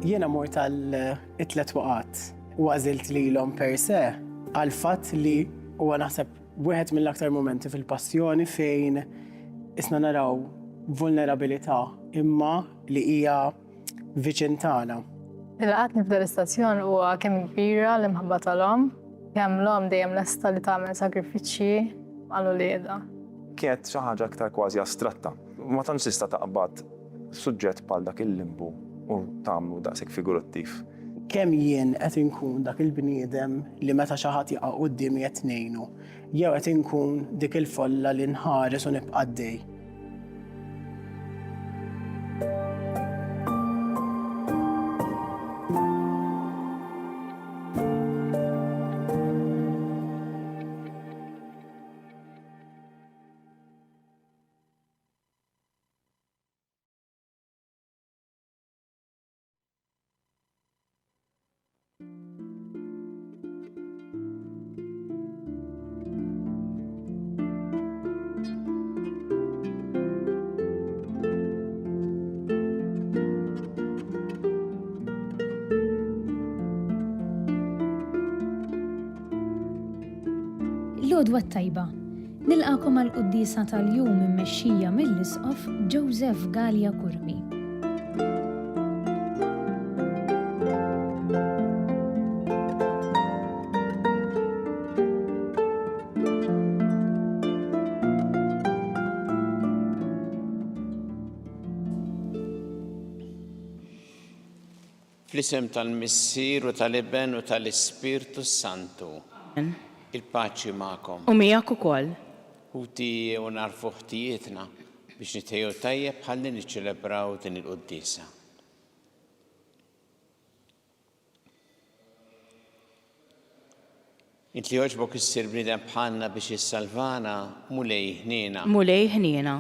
Jiena mort għal it-tlet waqgħat u għażilt lilhom per se għall-fatt li huwa naħseb wieħed mill-aktar mumenti fil-passjoni fejn isna naraw vulnerabilità imma li hija viċin tagħna. Il-qatt nibda l-istazzjon huwa kemm kbira l-imħabba tal-omm, kemm l-omm dejjem lesta li tagħmel sagrifiċċji għal uliedha. Kienet xi ħaġa aktar kważi astratta. Ma tantx tista' taqbad suġġett bħal dak il-limbu u tagħmlu daqshekk figurattiv. Kemm jien qed inkun dak il-bniedem li meta xi ħadd jaqa' quddiemi qed ngħinu, jew qed inkun dik il-folla li nħares u nibqa' għaddej. L-għodwa t-tajba. Nilqagħkom għall-quddiesa tal-jum immexxija mill-Isqof Joseph Galea Curmi. Fl-isem tal-Missier u tal-Iben u tal-Ispirtu s-Santu. Il-paċi magħkom. U miegħek ukoll. Ħuti ejjew nagħrfu ħtijietna biex nitħejjew tajjeb ħalli niċċelebraw din il-quddiesa. Int li għoġbok issir bniedem bħalna biex issalvana, Mulej ħniena. Mulej ħniena.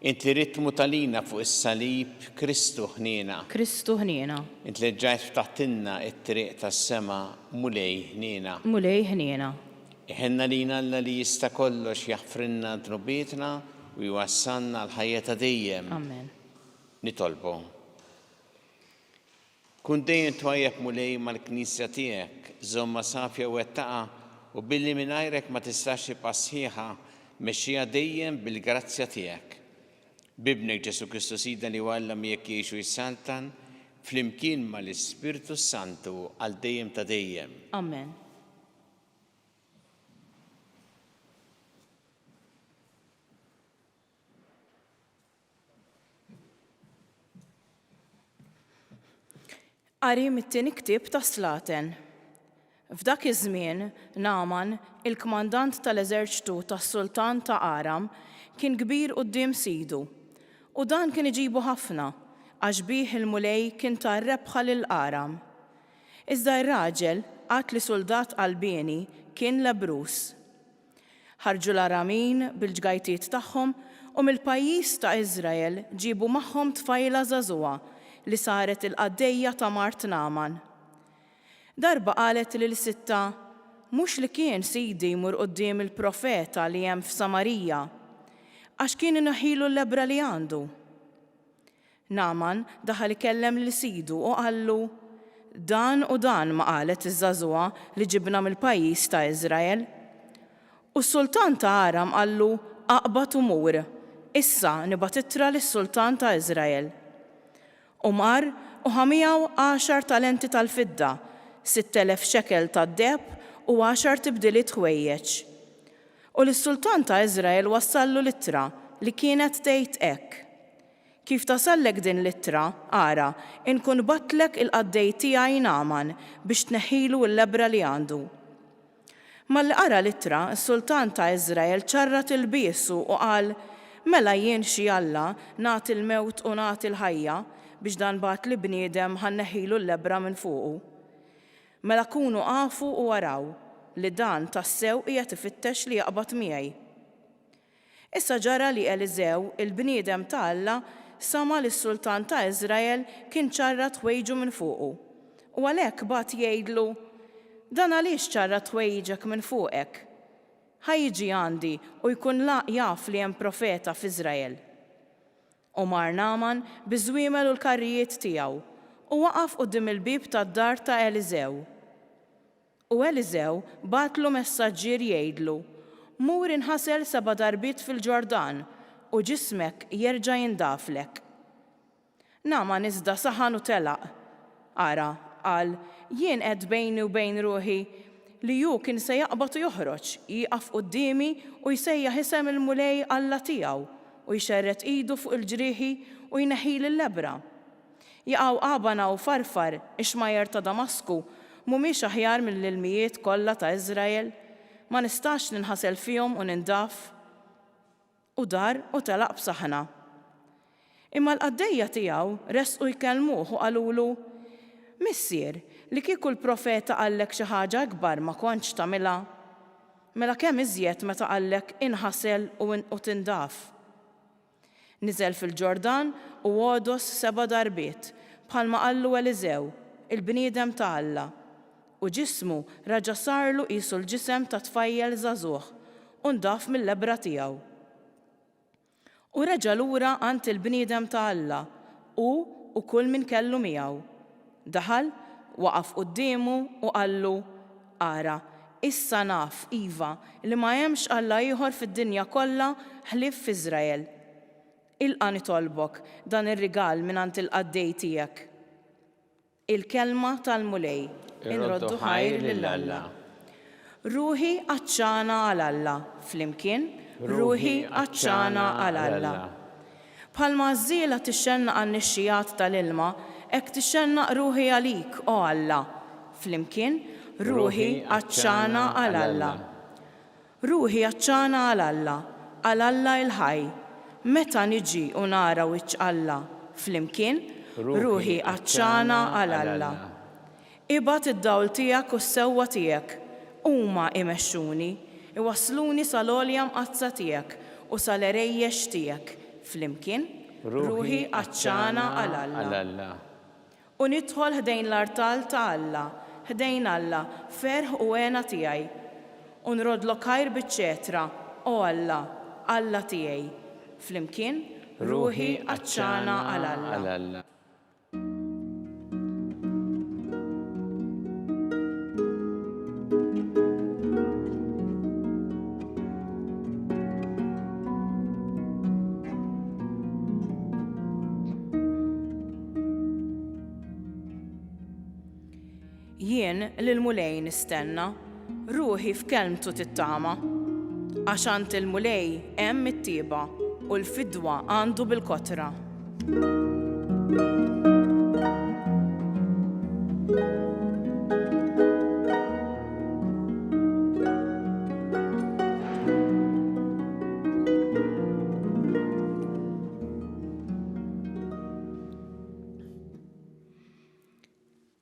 Int li ridt tmut għalina fuq is-salib, Kristu ħniena. Kristu ħniena. Int li rġajt ftaħtilna t-triq tas-sema, Mulej ħniena. Mulej ħniena. Iħenn għalina Alla li jista' kollox jaħfrilna dnubietna u jwassalna għall-ħajja ta' dejjem. Amen. Nitolbu. Kun dejjem twajjeb Mulej mal-Knisja tiegħek, żommha safja u wettaqha, u billi mingħajrek ma tistax tibqa' sħiħa, mexxiha dejjem bil-grazzja tiegħek. B'Ibnek Ġesù Kristu Sidna li hu Alla miegħek jgħix u jsaltan, flimkien mal-Ispirtu s-Santu għal dejjem ta' dejjem. Amen. Qari mit-tieni ktieb tas-Slaten. F'dak iż-żmien, Nagħman, il-kmandant tal-eżerċtu tas-sultan ta' Aram, kien kbir quddiem sidu. U dan kien iġibu ħafna, għax bih il-Mulej kien ta r-rebħa lil Aram. Iżda r-raġel, għad li suldat qalbieni, kien lebbruż. Ħarġu l-Aramin bil-ġgajtiet tagħhom u mill-pajjiż ta' Iżrael ġiebu magħhom tfajla żagħżugħa li saret il-qaddejja ta' mart Nagħman. Darba qalet lil sidtha, Mhux li kien sidi jmur quddiem il-profeta li hemm f'Samarija, għax kien ineħħilu l-lebbra li għandu. Nagħman daħal ikellem lil sidu u qallu, Dan u dan ma qalet iż-żagħżugħa li ġibna mill-pajjiż ta' Iżrael. U s-sultan ta' Aram qallu, Aqbad u mur. Issa nibgħat ittra lis-sultan ta' Iżrael. U mar u ħa miegħu għaxar talenti tal-fidda, 6,000 xekel tad-deheb u għaxar tibdiliet ħwejjeġ. U lis-sultan ta' Iżrael wassallu l-ittra li kienet tgħid hekk, Kif tasallek din l-ittra, ara, inkun bgħattlek il-qaddej tiegħi Nagħman biex tneħħilu l-lebbra li għandu. Malli qara l-ittra, is-sultan ta' Iżrael ċarrat ilbiesu u qal, Mela jien xi alla, nagħti l-mewt u nagħti l-ħajja, biex dan bagħatli bniedem ħa nneħħilu l-lebbra minn fuqu? Mela kunu afu u araw, li dan tassew qiegħed ifittex li jaqbad miegħi. Issa ġara li Eliżew, il-bniedem ta' Alla, sama' li s-sultan ta' Iżrael kien ċarrat ħwejġu minn fuqu. U għalhekk bagħat jgħidlu, Dan għaliex ċarratt ħwejġek minn fuqek? Ħa jiġi għandi u jkun jaf li hemm profeta f'Iżrael. U mar Nagħman biż-żwiemel u l-karrijiet tiegħu. u waqaf quddiem il-bieb tad-dar ta' Eliżew. U Eliżew bagħatlu messaġġier jgħidlu, Mur inħasel seba' darbiet fil-Ġordan, u ġismek jerġa' jindaflek. Nagħman iżda saħan u telaq. Ara, qal, jien għedt bejni u bejn ruħi li hu kien se jaqbad u joħroġ, jieqaf quddiemi u jsejjaħ isem il-Mulej Alla tiegħu, u jxerred idu fuq il-ġrieħi u jneħħili l-lebbra. Jaqgħu Abana u Farfar, ix-xmajjar ta' Damasku, mhumiex aħjar mill-ilmijiet kollha ta' Iżrael? Ma nistax ninħasel fihom u nindaf? U dar u telaq b'saħna. Imma l-qaddejja tiegħu resqu jkellmuh u qalulu, Missier, li kieku l-profeta qallek xi ħaġa ikbar ma kontx tagħmilha? Mela kemm iżjed meta qallek inħasel u tindaf? Niżel fil-Ġordan u għodos seba' darbiet, bħalma qallu Eliżew, il-bniedem ta' Alla. U ġismu raġa' sarlu qisu l-ġisem ta' tfajjel żagħżugħ, u ndaf mil-lebbra tiegħu. U reġa' lura għand il-bniedem ta' Alla, hu u kull min kellu miegħu. Daħal, waqaf quddiemu u qallu, Ara, issa naf, iva, li ma hemmx Alla ieħor fid-dinja kollha ħlief f'Iżrael. Ilqa' nitolbok dan ir-rigal mingħand il-qaddej tiegħek. Il-Kelma tal-Mulej. Irroddu ħajr lil Alla. Ruħi għatxana għal Alla, flimkien, ruħi għatxana għal Alla. Bħalma għażżiela tixxennaq għan-nixxigħat tal-ilma, hekk tixxennaq ruħi għalik, o Alla, flimkien, ruħi għatxana għal Alla. Ruħi għatxana għal Alla, għal Alla il-ħaj. Meta niġi u nara wiċċ Alla, flimkien, ruħi għatxana għal Alla. Ibgħat id-dawl tiegħek u s-sewwa tiegħek, huma imexxuni, iwassluni sal-għolja mqaddsa tiegħek u sal-għerejjex tiegħek, flimkien, ruħi għatxana għal Alla. U nidħol ħdejn l-artal ta' Alla, ħdejn Alla, ferħ u hena tiegħi. U nroddlok ħajr biċ-ċetra, O Alla, Alla tiegħi. Flimkien, ruħi għatxana għal Alla. Jien lill-Mulej nistenna, ruħi f'kelmtu tittama. Għax għand il-Mulej hemm it-tjieba, u l-fidwa għandu bil-kotra.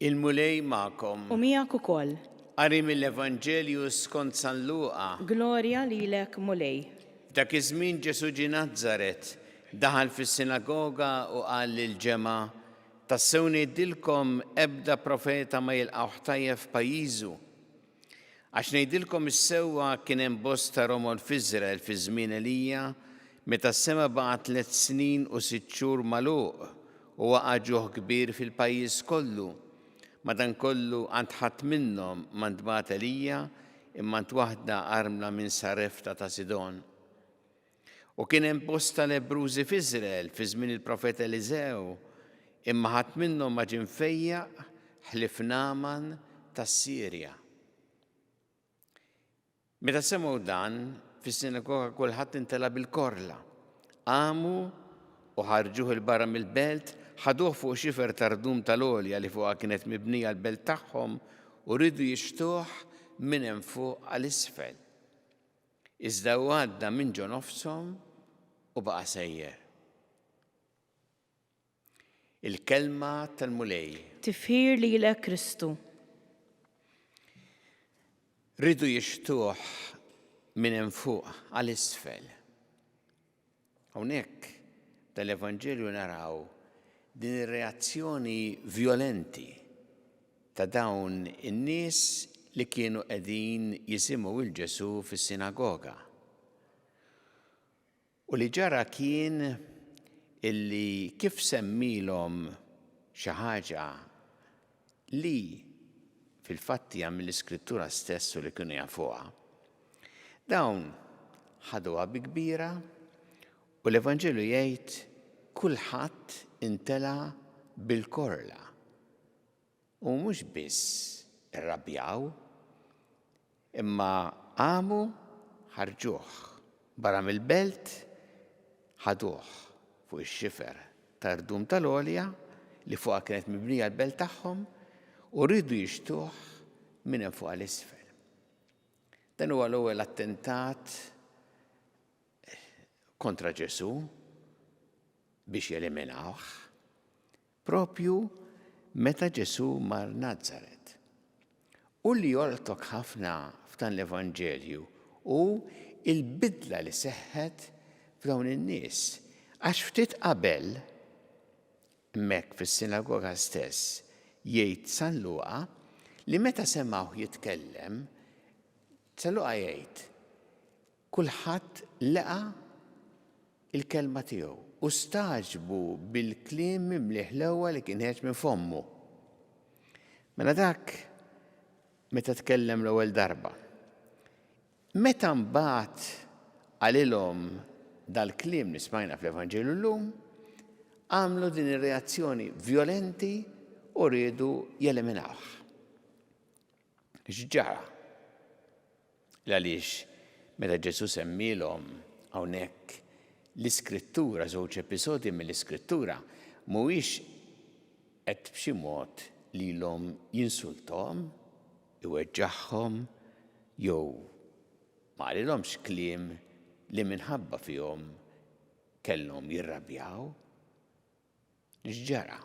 Il-Mulej magħkom. U miegħek ukoll. Qari mill-Evanġelju skont San Luqa. Glorja lilek, Mulej. F'dak iż-żmien Ġesù ġie Nazaret, daħal fis-sinagoga u qal lill-ġemgħa, Tassew ngħidilkom, ebda profeta ma jilqgħuh tajjeb f'pajjiżu. Għax ngħidilkom is-sewwa kien hemm bosta romol f'Iżrael fi żmien Elija, meta s-sema baqa' tlett snin u sitt xhur magħluq u waqa' ġuħ kbir fil-pajjiż kollu. Madankollu għand ħadd minnhom ma ntbagħat Elija, imma għand waħda armla minn Sarefta ta' Sidon. U kien hemm bosta lebbrużi f'Iżrael fi żmien il-profeta Eliżew, imma ħadd minnhom ma ġie mfejjaq ħlief Nagħman tas-Sirja. Meta semgħu dan, fis-sinagoga kulħadd intela' bil-korla. Qamu u ħarġuh 'il barra mill-belt, ħaduh fuq xifer ta' rdum tal-għolja li fuqha kienet mibnija l-belt tagħhom u riedu jixtuh minn hemm fuq għal isfel. Iżda hu għadda minn ġo nofshom u baqa' sejjer. Il-Kelma tal-Mulej. Tifħir lilek Kristu. Riedu jixtuh minn hemm fuq għal isfel. Hawnhekk tal-Evanġelju naraw din ir-reazzjoni vjolenti ta' dawn in-nies li kienu qegħdin jisimgħu 'l Ġesù fis-sinagoga. U li ġara kien illi kif semmilhom. Xi ħaġa li fil-fatt hija mill-Iskrittura stess u li kienu jafuha. Dawn ħaduha bi kbira u l-Evanġelju jgħid kulħadd intela' bil-korla. U mhux biss irrabjaw, imma qamu ħarġuh barra mill-belt, ħaduh fuq ix-xifer ta' rdum tal-għolja li fuqha kienet mibnija l-belt tagħhom u riedu jixtuh minn hemm fuq għal isfel. Dan huwa l-ewwel attentat kontra Ġesù biex jeliminawh. Propju meta Ġesù mar Nazaret. U li jolqtok ħafna f'dan l-Evanġelju hu l-bidla li seħħet f'dawn in-nies. Għax ftit qabel, hemmhekk fis-sinagoga stess, jgħid San Luqa li meta semgħuh jitkellem, San Luqa jgħid, Kulħadd leqa' l-kelma tiegħu u stagħġbu bil-kliem mimli ħlewwa li kien ħiereġ minn fommu. Mela dak meta tkellem l-ewwel darba. Meta mbagħad qalilhom dal-kliem li smajna fl-Evanġelju llum, għamlu din ir-reazzjoni vjolenti u riedu jeliminawh. X'ġara? L-għaliex meta Ġesù semmielhom hawnhekk l-Iskrittura, żewġ episodji mill-Iskrittura, mhuwiex qed b'xi mod lilhom jinsulthom, iweġġagħhom jew ma qalilhomx kliem li minħabba fihom kellhom jirrabjaw. X'ġara?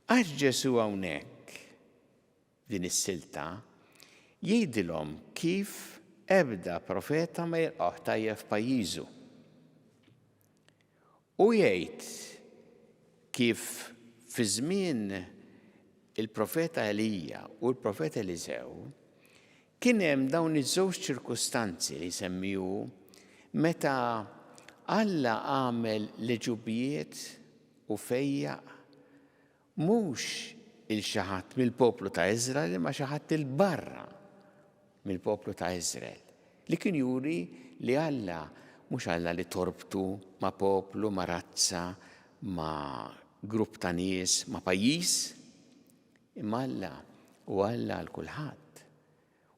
Għax Ġesù hawnhekk, f'din is-silta, jgħidilhom kif ebda profeta ma jilqgħuh tajjeb f'pajjiżu. U jgħid kif fi żmien il-profeta Elija u l-profeta Eliżew Kien hemm dawn iż-żewġ ċirkustanzi li jsemmi hu meta Alla għamel l-għeġubijiet u fejjaq mhux 'il xi ħadd mill-poplu ta' Iżrael imma xi ħadd 'il barra mill-poplu ta' Iżrael, li kien juri li Alla mhux Alla li torbtu ma' poplu, ma' razza, ma' grupp ta' nies, ma' pajjiż, Imma Alla hu Alla għal kulħadd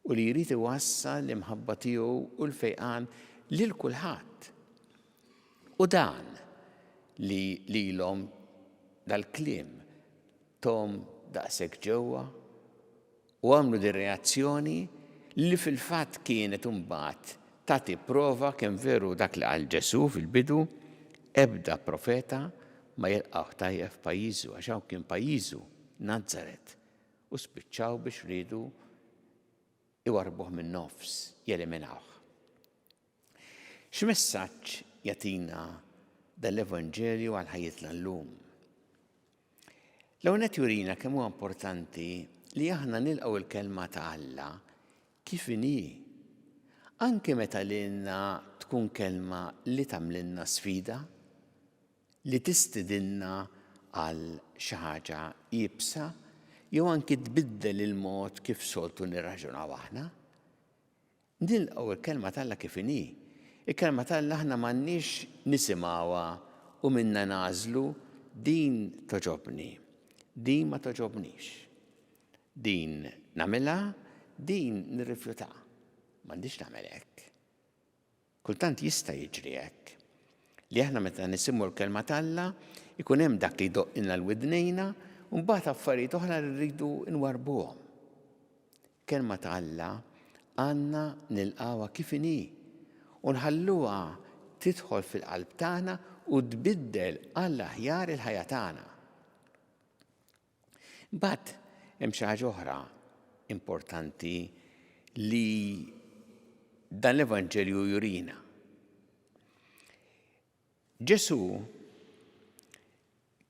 u li jrid iwassal l-imħabba tiegħu u l-fejqan lil kulħadd. U dan li lilhom dal-kliem thom daqshekk ġewwa u għamlu din reazzjoni li fil-fatt kienet imbagħad tagħti prova kemm veru dak li qal Ġesù fil-bidu, ebda profeta ma jilqgħuh tajjeb f'pajjiżu għax hawn kien pajjiżu, Nazaret, u spiċċaw biex riedu iwarrbuh min-nofs, jeliminawh. X'messaġġ jagħtina dan l-Evanġelju għal ħajjitna llum? L-ewwel nett jurina kemm huwa importanti li aħna nilqgħu l-kelma ta' Alla kif inhi. Anke meta lilna tkun kelma li tagħmlilna sfida, li tistidinna għal xi ħaġa iebsa jew anki tbiddel il-mod kif soltu nirraġunaw aħna. Nilqgħu l-Kelma t'Alla kif inhi. Il-Kelma t'Alla aħna m'għandniex nisimgħuha u minnha nagħżlu din togħġobni, din ma togħġobnix. Din nagħmilha, din nirrifjutaha. M'għandix nagħmel hekk. Kultant jista' jiġri hekk. Li aħna meta nisimgħu l-Kelma t'Alla ikun hemm dak li jdoqqilna l-widnejna u mbagħad affarijiet oħra li rridu nwarrbuhom. Kelma ta' Alla għandna nilqgħuha kif inhi u nħalluha tidħol fil-qalb tagħna u tbiddel għall-aħjar il-ħajja tagħna. Imbagħad hemm xi ħaġa oħra importanti li dan l-Evanġelju jurina. Ġesù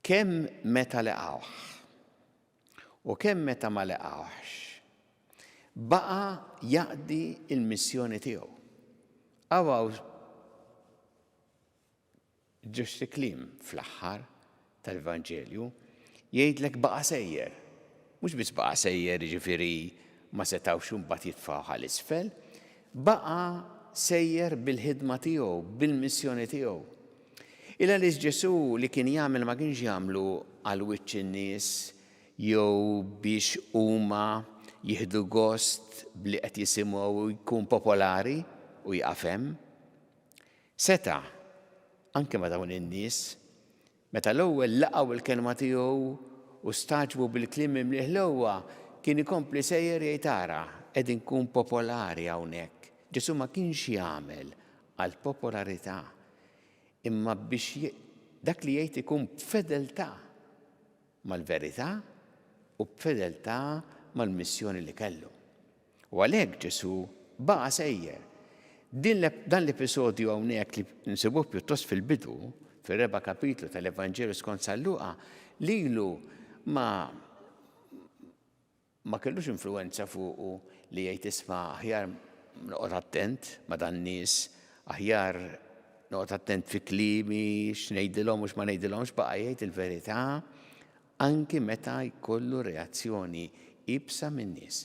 kemm meta leqgħuh u kemm meta ma leqgħuhx, baqa' jaqdi l-missjoni tiegħu. Hawn ġust kliem fl-aħħar tal-Vanġelju. Jgħidlek baqa' sejjer. Mhux biss baqa' sejjer jiġifieri ma setgħux imbagħad jitfgħuh għal isfel, baqa' sejjer bil-ħidma tiegħu, bil-missjoni tiegħu. Il għaliex Ġesù li kien jagħmel ma kienx jagħmlu għal wiċċ in-nies jew biex huma jieħdu gost b'li qed jisimgħu u jkun popolari u jieqaf hemm. Seta', anke ma' dawn in-nies, meta l-ewwel laqgħu l-kelma tiegħu u stagħġbu bil-kliem mimli ħlewwa, kien ikompli sejjer jgħid ara, qed inkun popolari hawnhekk. Ġesù ma kienx jagħmel għall-popolarità, imma biex dak li jgħid ikun b'fedeltà mal-verità u b'fedeltà mal-missjoni li kellu. U għalhekk Ġesù baqa' sejjer. Din dan l-episodju hawnhekk li nsibuh pjuttost fil-bidu, fir-reba' kapitlu tal-Evanġelju skont San Luqa, lilu ma ma kellux influwenza fuqu li jgħid isma' aħjar noqgħod attent ma' dan-nies, aħjar noqgħod attent fi kliemi, x'ngħidilhom u x'ma ngħidilhomx, baqa' jgħid il-verità anki meta jkollu reazzjoni iebsa min-nies.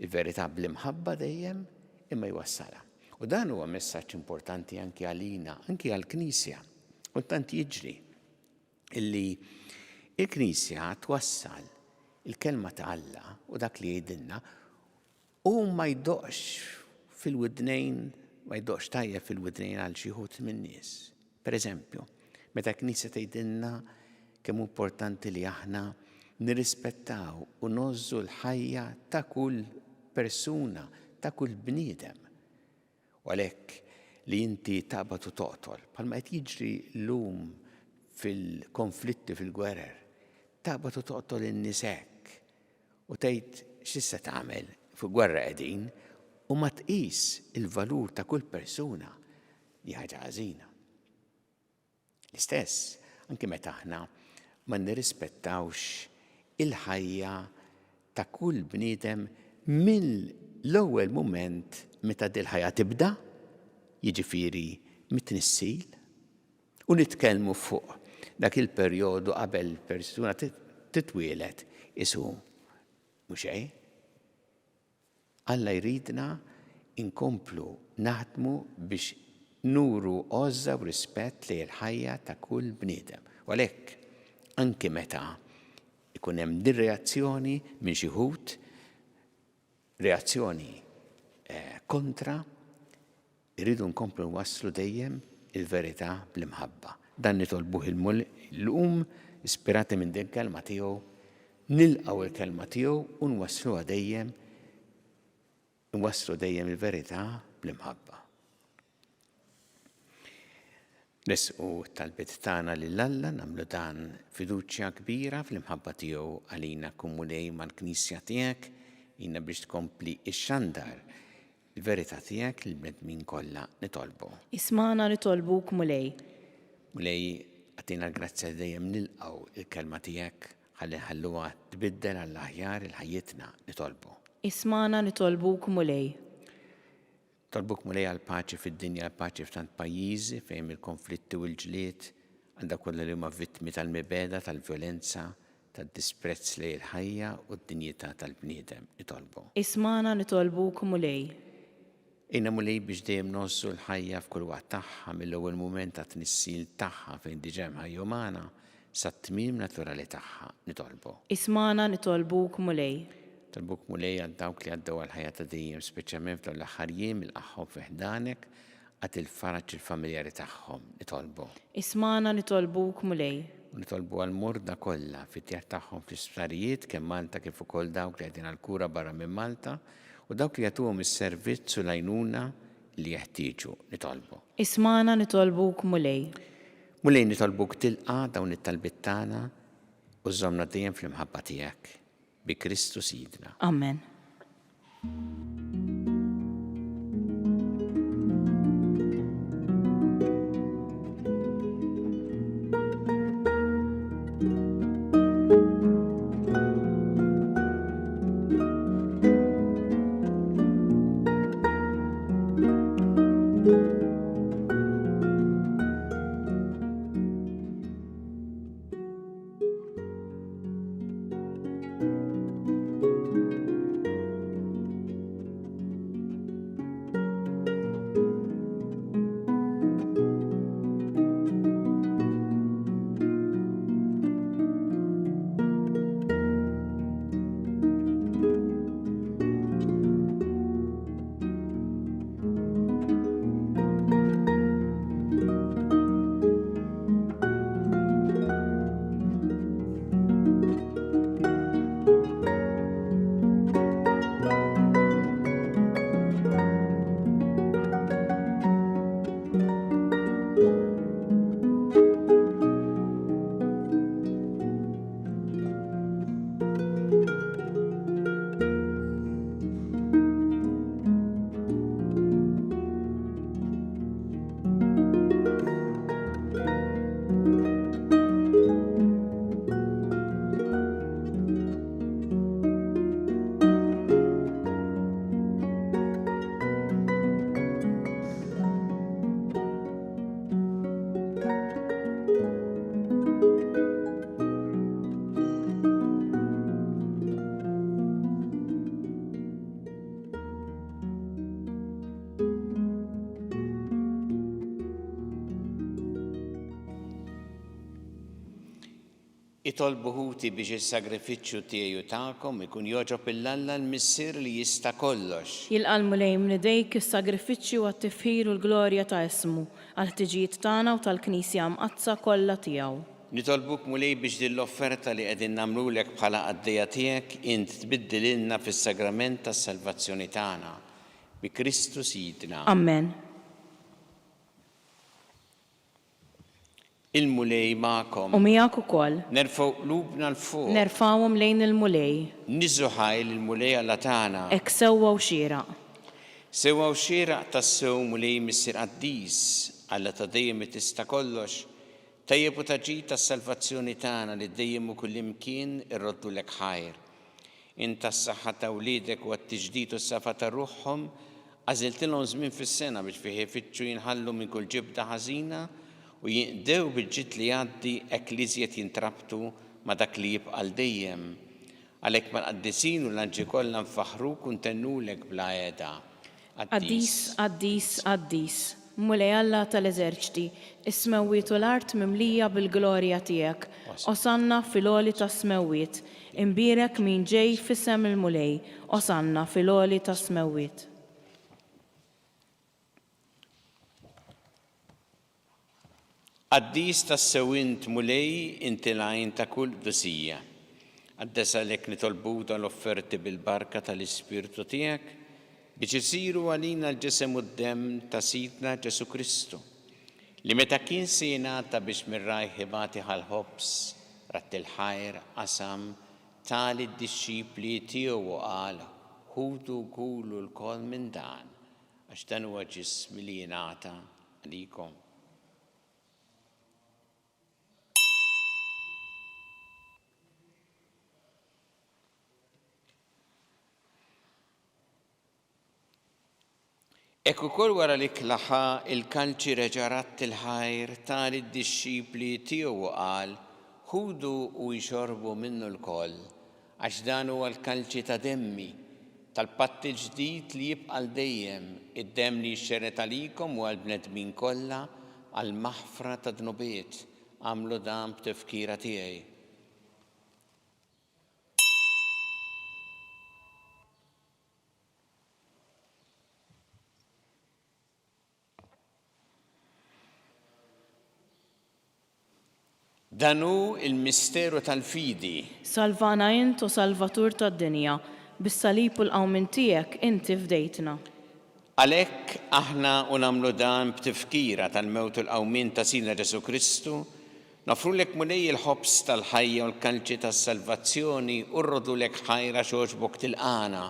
Il-verità bl-imħabba dejjem imma jwassalha. U dan huwa messaġġ importanti anki għalina, anki għall-Knisja. Kultant jiġri illi il-Knisja twassal il-kelma ta' Alla u dak li jgħidilna u ma jdoqx fil-widnejn, ma jdoqx tajjeb fil-widnejn għal xi wħud min-nies. Per eżempju, meta l-Knisja tgħidilna kemm hu importanti li aħna nirrispettaw u ngħożżu l-ħajja ta' kull persuna, ta' kull bniedem. U għalhekk li inti taqbad u toqtol, bħalma qed jiġri llum fil-konflitti, fil-gwerer, taqbad u toqtol in-nies hekk u tgħid x'issa tagħmel fuq gwerra qegħdin u ma tqis il-valur ta' kull persuna hi ħaġa ħażina. L-istess, anki meta aħna ma nirrispettawx il-ħajja ta' kull bniedem mill-ewwel mument meta dil-ħajja tibda, jiġifieri mit-tnissil, u nitkellmu fuq dak il-perjodu qabel persuna titwieled isu mhux xejn. Alla jridna nkomplu naħdmu biex nuru għożża u rispett lejn il-ħajja ta' kull bniedem. U għalhekk, anki meta jkun hemm din reazzjoni minn xi wħud, reazzjoni kontra, irridu nkomplu nwasslu dejjem il-verità bl-imħabba. Dan nitolbuh il-Mulej ispirati minn din kelma tiegħu, nilqgħu l-kelma tiegħu u nwassluha dejjem, nwasslu dejjem il-verità bl-imħabba. Nresqu t-talbiet tagħna lil Alla, nagħmlu dan b'fiduċja kbira fl-imħabba tiegħu għalina. Kun Mulej mal-Knisja tiegħek, għinna biex tkompli xxandar il-verità tiegħek lill-bnedmin kollha. Nitolbu. Ismagħna nitolbuk, Mulej. Mulej, agħtina l-grazzja li dejjem nilqgħu l-kelma tiegħek ħalli nħalluha tbiddel għall-aħjar il-ħajjitna. Nitolbu. Ismagħna nitolbuk, Mulej. Nitolbuk Mulej għall-paċi fid-dinja, għall-paċi f'tant pajjiżi fejn hemm il-konflitti u l-ġlied, għal dawk kollha li huma vittmi tal-mibegħda, tal-vjolenza, tad-disprezz lejn il-ħajja u d-dinjità tal-bniedem. Nitolbu. Ismagħna nitolbuk Mulej. Għinna Mulej biex dejjem ngħożżu l-ħajja f'kull waqt tagħha, mill-ewwel mument tat-tnissil tagħha fejn diġà hemm ħajja umana, sat-tmiem naturali tagħha. Nitolbu. Ismagħna nitolbuk Mulej. Nitolbuk Mulej għal dawk li għaddew għall-ħajja ta' dejjem, speċjalment f'dawn l-aħħar jiem, ilqagħhom fi ħdanek, agħti l-faraġ lill-familjari tagħhom. Nitolbu. Ismagħna nitolbuk Mulej. U nitolbu għall-morda kollha fid-djar tagħhom fl-isptarijiet, kemm Malta kif ukoll dawk li qegħdin għall-kura barra minn Malta, u dawk li jagħtuhom is-servizz u l-għajnuna li jeħtieġu. Nitolbu. Ismagħna nitolbuk Mulej. Mulej nitolbuk tilqa' dawn it-talbiet tagħna u żżommna dejjem fl-imħabba tiegħek. Bi Kristu Sidna. Amen. Itolbu ħuti biex is-sagrifiċċju tiegħi u tagħkom ikun jogħġob 'il Alla l-Missier li jista' kollox. Jilqa' l-Mulej minn idejk is-sagrifiċċju għat-tifħir u l-glorja ta' ismu, għall-ħtiġijiet tagħna u tal-Knisja Mqaddsa kollha tiegħu. Nitolbuk, Mulej, biex din l-offerta li qegħdin nagħmlulek bħala qaddejja tiegħek int tbiddililna fis-sagrament tas-salvazzjoni tagħna. Bi Kristu Sidna. Ammen. Il-Mulej magħkom. U miegħek ukoll. Nerfgħu qlubna 'l fuq. Nerfgħuhom lejn il-Mulej. Niżżu ħajr lill-Mulej Alla tagħna. Hekk sewwa u xieraq. Sewwa u xieraq tassew, Mulej Missier qaddis, Alla ta' dejjem li tista' kollox, tajjeb u ta' ġid għas-salvazzjoni tagħna li dejjem u kullimkien irroddulek ħajr. Int għas-saħħa ta' wliedek u għat-tiġdid u s-safa ta' ruħhom, għażiltilhom żmien fis-sena biex fih ifittxu jinħallu minn kull ġibda ħażina u jinqdew bil-ġid li jgħaddi hekk l-iżjed jintrabtu ma' dak li jibqa' għal dejjem. Għalhekk mal-qaddisin u l-anġli kollha nfaħħruk u ntennulek bla heda. Qaddis, qaddis, qaddis, Mulej Alla tal-eżerċti, is-smewwiet u l-art mimlija bil-glorja tiegħek. Osanna fil-għoli tas-smewwiet. Imbierek min ġej f'isem il-Mulej. Osanna fil-għoli tas-smewwiet. Qaddis tassew int, Mulej, inti l-għajn ta' kull qdusija. Qaddes għalhekk nitolbuk dawn l-offerti bil-barka tal-Ispirtu tiegħek, biex isiru għalina l-ġisem u d-demm ta' Sidna Ġesù Kristu, li meta kien se jingħata biex minn rajh ibati ħa l-ħobż, radd il-ħajr, qasam, ta lid-dixxipli tiegħu u qal, Ħudu u kulu lkoll minn dan, għax dan huwa ġismi li jingħata għalikom. Hekk ukoll wara li klaħa il-kalċi reġa' radd il-ħajr ta lid-dixxipli tiegħu u qal, Ħudu u ixorbu minnu lkoll, Għax dan huwa l-kalċi ta' demmi, tal-patt il-ġdid li jibqa' għal dejjem, id-demm li jixxerred għalikom u għall-bnedmin kollha għall-maħfra tad-dnubiet. Agħmlu dan b'tifkira tiegħi. Dan hu l-misteru tal-fidi. Salvana int, o Salvatur tad-dinja, bis-salib u l-qawmien tiegħek inti fdejtna. Għalhekk, aħna u nagħmlu dan b'tifkira tal-mewt u l-qawmien ta' Sidna Ġesù Kristu, noffrulek Mulej il-ħobż tal-ħajja u l-kalċi tas-salvazzjoni u rrodulek ħajr għax għoġbok tilqagħna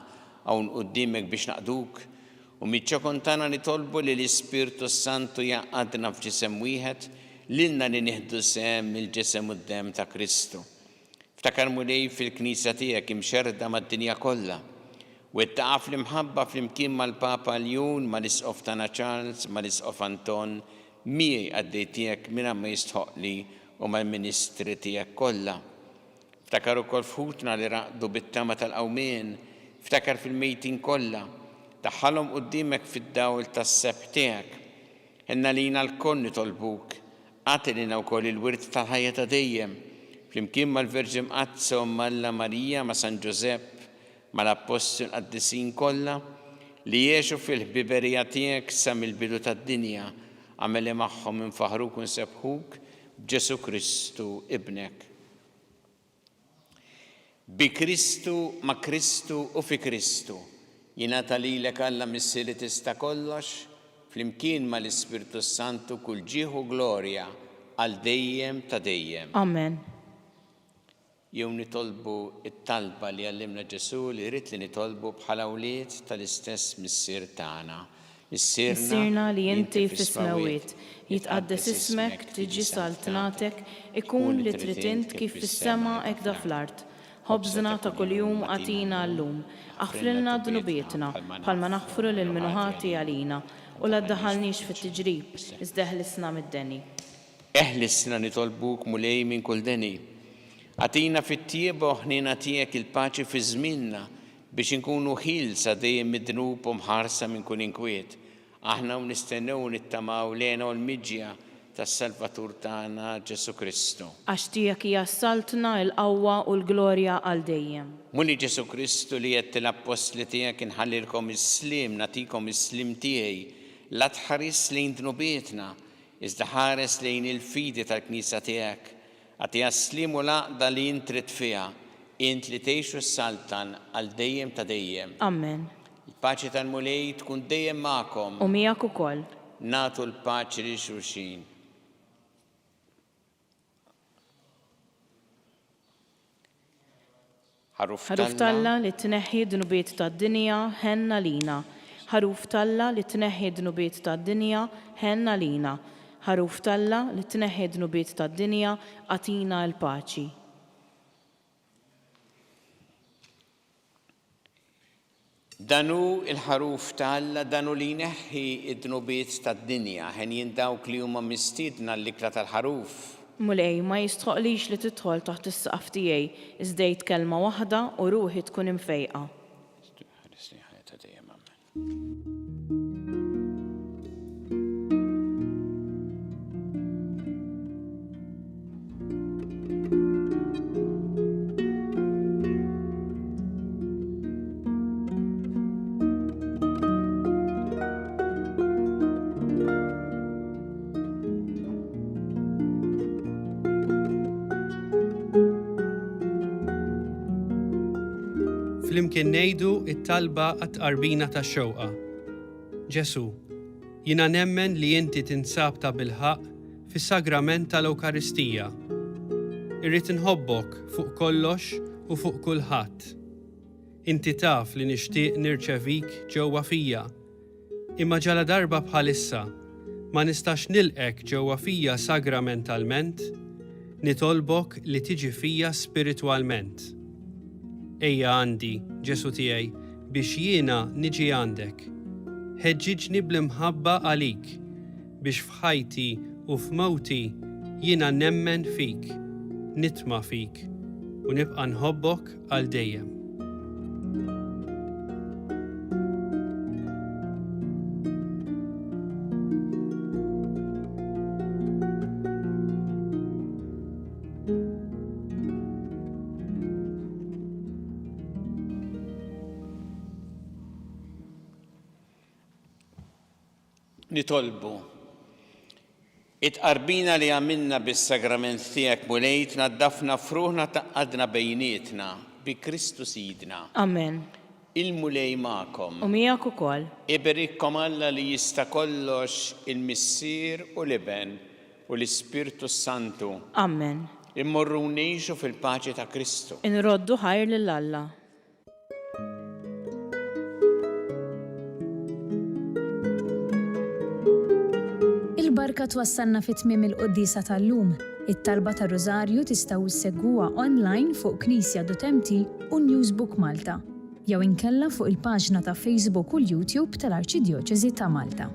hawn quddiemek biex naqduk U miċ-ċokon tagħna nitolbu li l-Ispirtu s-Santu jgħaqqadna f'ġisem wieħed, lilna li nieħdu sehem mill-Ġisem u d-Demm ta' Kristu. Ftakar Mulej fil-Knisja tiegħek imxerrda mad-dinja kollha. Wettaqha fl-imħabba flimkien mal-Papa Ljun, mal-Isqof tagħna Charles, mal-Isqof Anton, miegħi qaddej tiegħek mingħajr ma jistħoqqli u mal-ministri tiegħek kollha. Ftakar ukoll f'ħutna li raqdu bit-tama tal-qawmien, ftakar fil-mejtin kollha, daħħalhom quddiemek fid-dawl tas-sebħ tiegħek. Ħenn għalina lkoll nitolbuk, agħti lilna wkoll il-wirt tal-ħajja ta' dejjem, flimkien mal-Verġni Mqaddsa Omm Alla Marija, ma' San Ġużepp, mal-Appostli u l-qaddisin kollha, li għexu fil-ħbiberija tiegħek sa mill-bidu tad-dinja, agħmel li magħhom infaħħruk u nsebbħuk b'Ġesù Kristu Ibnek. Bi Kristu, ma' Kristu u fi Kristu, jingħata lilek Alla Missier li tista' kollox, flimkien ma' l-Ispirtu s-Santu kull ġieħ u glorja għal dejjem ta' dejjem. Amen. Jew nitolbu t-talba li għallimna Ġesù li jrid li nitolbu bħala wlied tal-istess Missier tagħna. Missierna li inti fis-smewwiet, jitqaddes ismek, tiġi saltnatek, ikun li trid int kif fis-sema hekk da fl-art. Ħobżna ta' kuljum agħtina llum. Aħfrilna dnubietna, bħalma naħfru lil min hu ħati għalina, u la ddaħħalniex fit-tiġrib, iżda eħlisna mid-deni. Eħlisna nitolbuk, Mulej, minn kull deni. Agħtina fit-tjieba u ħniena tiegħek il-paċi fi żmienna, Biex inkunu ħielsa dejjem mid-dnub u mħarsa minn kull inkwiet, aħna u nistennew u nittamaw l-hena u l-miġja Tas-Salvatur tagħna Ġesù Kristu. Għax tiegħek hija s-saltna, il-qawwa u l-glorja għal dejjem. Mulej Ġesù Kristu li għedt lill-appostli tiegħek inħallilkom is-sliem, nagħtikom is-sliem tiegħi, la tħarisx lejn dnubietna, iżda ħares lejn il-fidi tal-Knisja tiegħek. Agħtiha s-sliem u l-għaqda li int trid fiha, int li tgħix u ssaltan għal dejjem ta' dejjem. Amen. Il-paċi tal-Mulej tkun dejjem magħkom. U miegħek ukoll. Nagħtu l-paċi lil xulxin. Ħaruf Ħaruf t'Alla li tneħħi d-dnubiet tad-dinja, ħenn għalina. Ħaruf t'Alla li tneħħi d-dnubiet tad-dinja, ħenn għalina. Ħaruf t'Alla li tneħħi d-dnubiet tad-dinja, agħtina l-paċi. Dan hu l-Ħaruf ta' Alla, dan hu li jneħħi d-dnubiet tad-dinja. Henjin dawk li huma mistiedna għall-ikla tal-Ħaruf. Mulej, ma jistħoqqlix li tidħol taħt is-saqaf tiegħi, iżda għid kelma waħda u ruħi tkun imfejqa. Ħares lejn ħajja ta' dejjem. Amen. Flimkien ngħidu t-talba għat-tqarbina tax-xewqa. Ġesù, jiena nemmen li inti tinsab tabilħaqq fis-Sagrament tal-Ewkaristija. Irrid inħobbok fuq kollox u fuq kulħadd. Inti taf li nixtieq nirċevik ġewwa fija, imma ġaladarba bħalissa ma nistax nilqgħek ġewwa fija sagramentalment, nitolbok li tiġi fija spiritwalment. Ejja għandi, Ġesù tiegħi, biex jiena niġi għandek. Ħeġġiġni bl-imħabba għalik, biex f'ħajti u f'mewti jiena nemmen fik, nitma' fik, u nibqa' nħobbok għal dejjem. Nitolbu. It-tqarbina li għamilna bis-sagrament tiegħek, Mulej, tnaddafna f'ruħna tgħaqqadna bejnietna, bi Kristu Sidna. Amen. Il-Mulej magħkom. U miegħek ukoll. Iberikkom Alla li jista' kollox, il-Missier u l-Iben u l-Ispirtu s-Santu. Amen. Immorru u ngħixu fil-paċi ta' Kristu. Inroddu ħajr lil Alla. Il-barka twassalna fi tmiem il-quddiesa tal-lum. It-talba tar-Rużarju tistgħu ssegwuha online fuq knisja.mt u Newsbook Malta, jew inkella fuq il-paġna ta' Facebook u l-YouTube tal-Arċidjoċesi ta' Malta.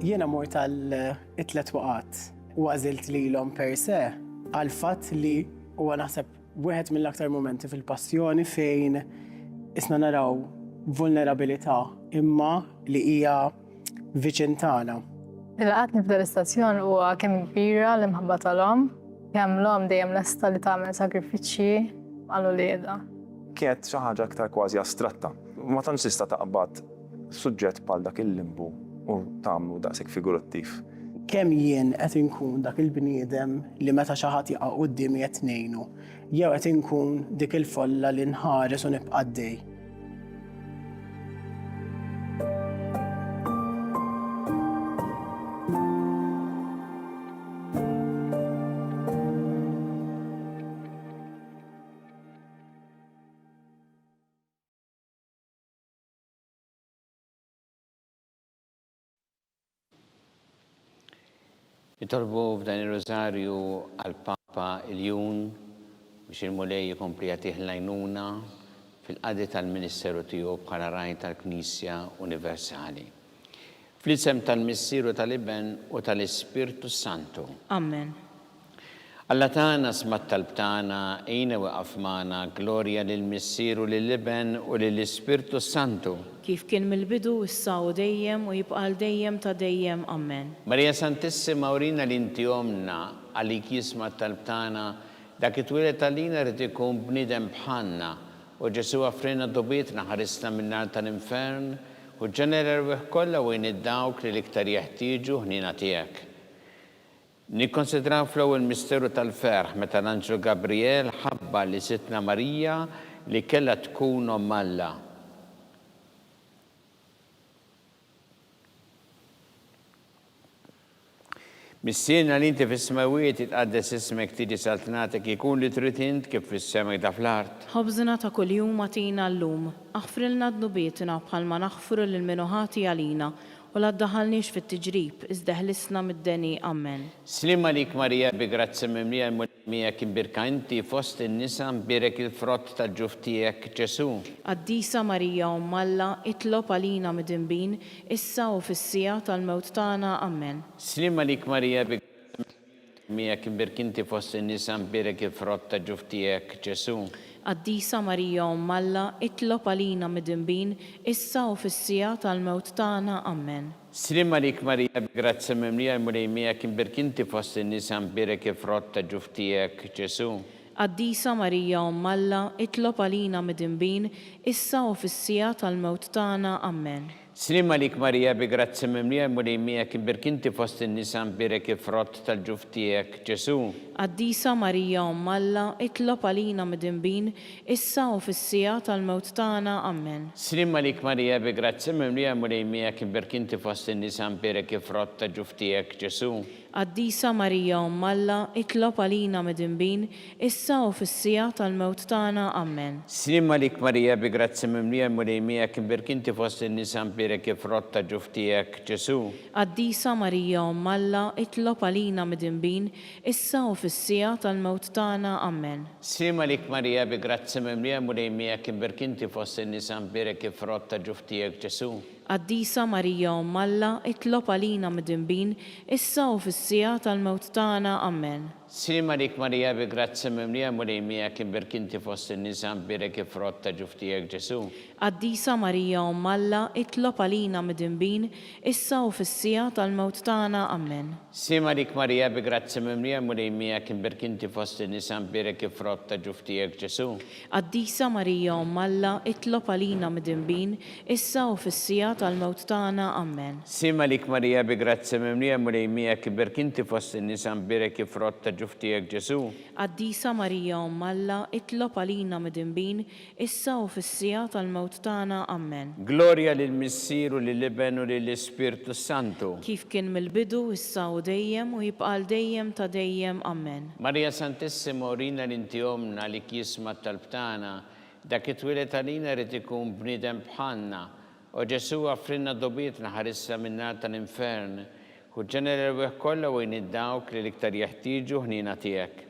Jiena mort għal it-tlet waqat u għażilt lilhom per se għal fatt li huwa naħseb wieħed mill-aktar mumenti fil-passjoni fejn isna naraw vulnerabilità imma li hija viċin tagħna. Li laqatni f'dan l-istazzjon huwa kemm kbira l-imħabba tal-omm, kemm l-omm dejjem lesta li tagħmel sagrifiċċji għal uliedha. Kienet xi ħaġa aktar kważi astratta. Ma tantx tista' taqbad suġġett bħal dak il-limbu u tagħmlu daqshekk figurattiv. Kemm jien qed inkun dak il-bniedem li meta xi ħadd jaqa' quddiemi qed ngħinu, jew qed inkun dik il-folla li nħares u nibqa' għaddej. Nitolbu f'dan ir-Rużarju għall-Papa Iljun biex il-Mulej ikompli jagħtih l-għajnuna. fil-qadi tal-ministeru tiegħu bħala Ragħaj tal-Knisja Universali. Fl-isem tal-Missier u tal-Iben u tal-Ispirtu s-Santu. Ammen. Alla tagħna, sma' t-talb tagħna, għinna u iqaf magħna, glorja lill-Missier u lill-Iben u lill-Ispirtu s-Santu. Kif kien mill-bidu, issa u dejjem, u jibqa' għal dejjem ta' dejjem. Ammen. Marija Santissima, urina li inti Ommna, għalik jisma' t-talb tagħna, dak li twieled għalina ried ikun bniedem bħalna, O Ġesù għafrilna dnubietna, ħarisna min-nar tal-infern, u ġġenna l-erwieħ kollha u għin id-dawk li l-iktar jeħtieġu ħniena tiegħek. Nikkonsidraw fl-ewwel misteru tal-ferħ meta l-anġlu Gabrijel ħabbar li Sidtna Marija li kellha tkun Omm Alla. Missierna li inti fis-smewwiet, jitqaddes ismek, tiġi saltnatek, ikun li trid int kif fis-sema hekda fl-art. Ħobżna ta' kuljum agħtina llum. Aħfrilna dnubietna bħalma naħfru lil min hu ħati għalina, u la ddaħħalniex fit-tiġrib, iżda eħlisna mid-deni. Ammen. Sliem għalik Marija bi grazzja mimlija l-Mulej Miegħek imbierka inti fost in-nisa mbierek il-frott tal-ġuf tiegħek Ġesù. Qaddisa Marija Omm Alla itlob għalina midinbin issa u fis-siegħa tal-mewt tagħna Ammen. Sliem għalik Marija bi grazzja mimlija l-Mulej miegħek imbierk inti fost in-nisa mbierek il-frott ta' ġuf tiegħek Ġesù. Qaddisa Marija Omm Alla itlob għalina midinbin issa u fis-siegħa tal-mewt tagħna Ammen. Sliem għalik Marija bi grazzja mimlija l-Mulej miegħek imbierk inti fost in-nisa mbierek il-frott ta' ġuf tiegħek Ġesù. Qaddisa Marija Omm Alla itlob għalina midinbin issa u fis-siegħa tal-mewt tagħna Ammen. Sliem għalik Marija bi grazzja mimlija l-Mulej miegħek imbierk inti fost in-nisa mbierek il-frott tal-ġuf tiegħek Ġesù. Qaddisa Marija Omm Alla itlob għalina midinbin issa u fis-siegħa tal-mewt tagħna. Ammen. Sliem għalik Marija bi grazzja mimlija l-Mulej miegħek imbierk inti fost in-nisa mbierek il-frott ta' ġuf tiegħek Ġesù. Qaddisa Marija Omm Alla, itlob għalina midinbin, issa u fis-siegħa tal-mewt tagħna. Ammen. Sliem għalik Marija bi grazzja mimlija l-Mulej miegħek imbierk inti fost in-nisa mbierek il-frott ta' ġuf tiegħek Ġesù. Qaddisa Marija Omm Alla, itlob għalina midinbin, issa u fis-siegħa tal-mewt tagħna. Ammen. Sliem għalik Marija bi grazzja mimlija l-Mulej miegħek imbierk inti fost in-nisa mbierek il-frott ta' ġuf tiegħek Ġesù. Qaddisa Marija Omm Alla, itlob għalina midinbin, issa u fis-siegħa tal-mewt tagħna. Ammen. Sliem għalik Marija bi grazzja mimlija l-Mulej miegħek imbierk inti fost in-nisa mbierek il-frott ta' ġuf tiegħek Ġesù. Qaddisa Marija Omm Alla, itlob għalina midinbin, issa u fis-siegħa tal-mewt tagħna. Ammen. Sliem għalik Marija bi grazzja mimlija l-Mulej miegħek imbierk inti fost in-nisa mbierek il-frott ta' ġuf tiegħek Ġesù. Qaddisa Marija Omm Alla, itlob għalina midinbin, issa u fis-siegħa tal-mewt tagħna. Ammen. Sliem għalik Marija bi grazzja mimlija l-Mulej miegħek imbierk inti fost in-nisa mbierek il-frott ta' ġuf tiegħek Ġesù. Qaddisa Marija Omm Alla, itlob għalina midinbin, issa u fis-siegħa tal-mewt tagħna. Ammen. Glorja lill-Missier u lill-Iben u lill-Ispirtu s-Santu. Kif kien mill-bidu, issa u dejjem, u jibqa' għal dejjem ta' dejjem. Ammen. Marija Santissima urina li inti Ommna għalik jisma' t-talb tagħna, dak li twieled għalina jrid ikun bniedem bħalna. O Ġesù għafrilna dnubietna ħarisna min-nar tal-infern, ħu ġenna l-erwieħ kollha u għin id-dawk li l-iktar jeħtieġu ħniena tiegħek.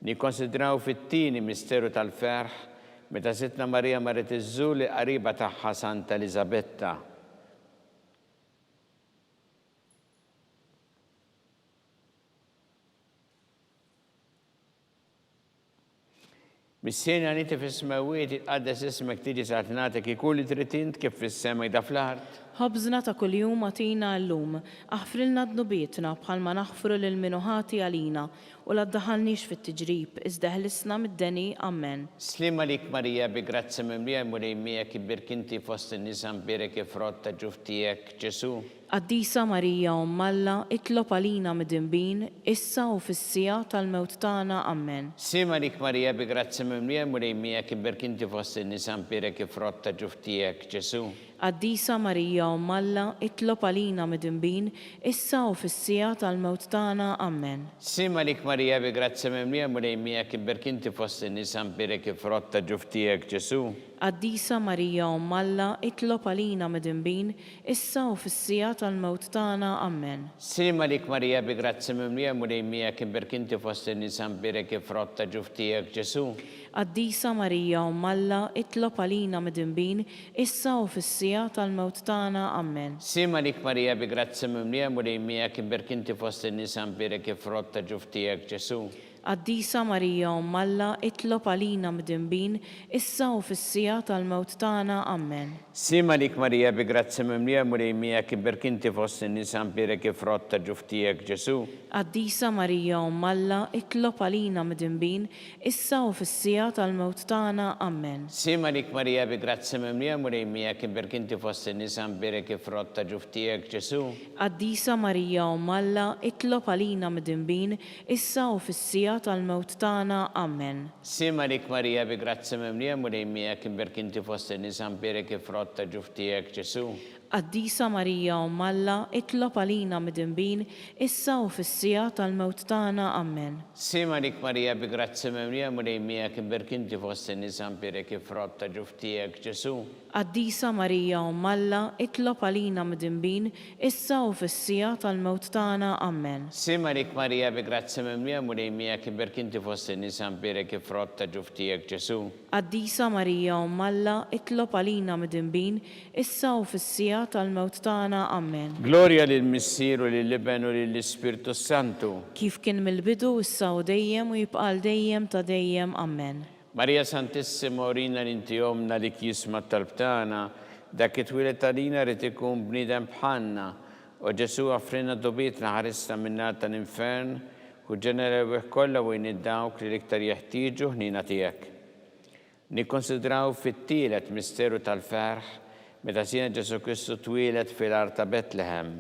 Nikkonsidraw fit-tieni misteru tal-ferħ meta Sidtna Marija marret iżżur lill-qariba tagħha Santa Eliżabetta. Missierna li inti fis-smewwiet, jitqaddes ismek, tiġi saltnatek, ikun li trid int kif fis-sema jda fl-art. Ħobżna ta' kuljum agħtina llum. Aħfrilna dnubietna bħalma naħfru lil min hu ħati għalina, U la ddaħħalniex fit-tiġrib, iżda eħlisna mid-deni. Ammen. Sliem għalik Marija bi grazzja mimlija l-Mulej miegħek ibbierk inti fost in-nisa mbierek il-frott ta' ġuf tiegħek Ġesù. Qaddisa Marija Omm Alla, itlob għalina midinbin, issa u fis-siegħa tal-mewt tagħna. Ammen. Sliem għalik Marija bi grazzja mimlija l-Mulej miegħek ibbierk inti fost in-nisa mbierek il-frott ta' ġuf tiegħek Ġesù. Qaddisa Marija Omm Alla, itlob għalina midinbin, issa u fis-siegħa tal-mewt tagħna. Ammen. Sliem għalik Marija bi grazzja mimlija l-Mulej miegħek imbierk inti fost in-nisa mbierek il-frott ta' ġuf tiegħek Ġesù. Qaddisa Marija Omm Alla, itlob għalina midinbin, issa u fis-siegħa tal-mewt tagħna. Ammen. Sliem għalik Marija bi grazzja mimlija l-Mulej miegħek imbierk inti fost in-nisa mbierek il-frott ta' ġuf tiegħek Ġesù. Qaddisa Marija Omm Alla, itlob għalina midinbin, issa u fis-siegħa tal-mewt tagħna. Ammen. Sliem għalik Marija bi grazzja mimlija l-Mulej miegħek imbierk inti fost in-nisa mbierek il-frott ta' ġuf tiegħek Ġesù. Qaddisa Marija Omm Alla, itlob għalina mdinbin, issa u fis-siegħa tal-mewt tagħna. Ammen. Sliem għalik Marija bi grazzja mimlija l-Mulej miegħek imbierk inti fost in-nisa mbierek il-frott ta' ġuf tiegħek Ġesù. Qaddisa Marija Omm Alla, itlob għalina mdinbin, issa u fis-siegħa tal-mewt tagħna. Ammen. Sliem għalik Marija bi grazzja mimlija l-Mulej miegħek imbierk inti fost in-nisa mbierek il-frott ta' ġuf tiegħek Ġesù. Qaddisa Marija Omm Alla, itlob għalina mdinbin, issa u fis-siegħa tal-mewt tagħna. Ammen. Sliem għalik Marija bi grazzja mimlija Mulej miegħek imbierk inti fost in-nisa mbierek il-frott ta' ġuf tiegħek Ġesù. Qaddisa Marija Omm Alla, itlob għalina midinbin, issa u fis-siegħa tal-mewt tagħna. Ammen. Sliem għalik Marija bi grazzja mimlija Mulej miegħek imbierk inti fost in-nisa mbierek il-frott ta' ġuf tiegħek Ġesù. Qaddisa Marija Omm Alla, itlob għalina mdinbin, issa u fis-siegħa tal-mewt tagħna. Ammen. Sliem għalik Marija bi grazzja mimlija Mulej miegħek imbierk inti fost in-nisa mbierek il-frott ta' ġuf tiegħek Ġesù. Qaddisa Marija Omm Alla, itlob għalina mdinbin, issa u fis-siegħa tal-mewt tagħna. Ammen. Glorja lill-Missier u lill-Iben u lill-Ispirtu s-Santu. Kif kien mill-bidu, issa u dejjem u jibqa' għal dejjem ta' dejjem. Ammen. Marija Santissima urina li inti Ommna li jisma' t-talb tagħna, dak li twieled għalina ried ikun bniedem bħalna. O Ġesù aħfrilna dnubietna ħarisna min-nar tal-infern, ħuġġena l-erwieħ kollha u għin dawk li l-iktar jeħtieġu ħniena tiegħek. Nikkonsidraw fit-tielet misteru tal-ferħ meta Sidna Ġesù Kristu twieled fil-għar ta' Betlehem.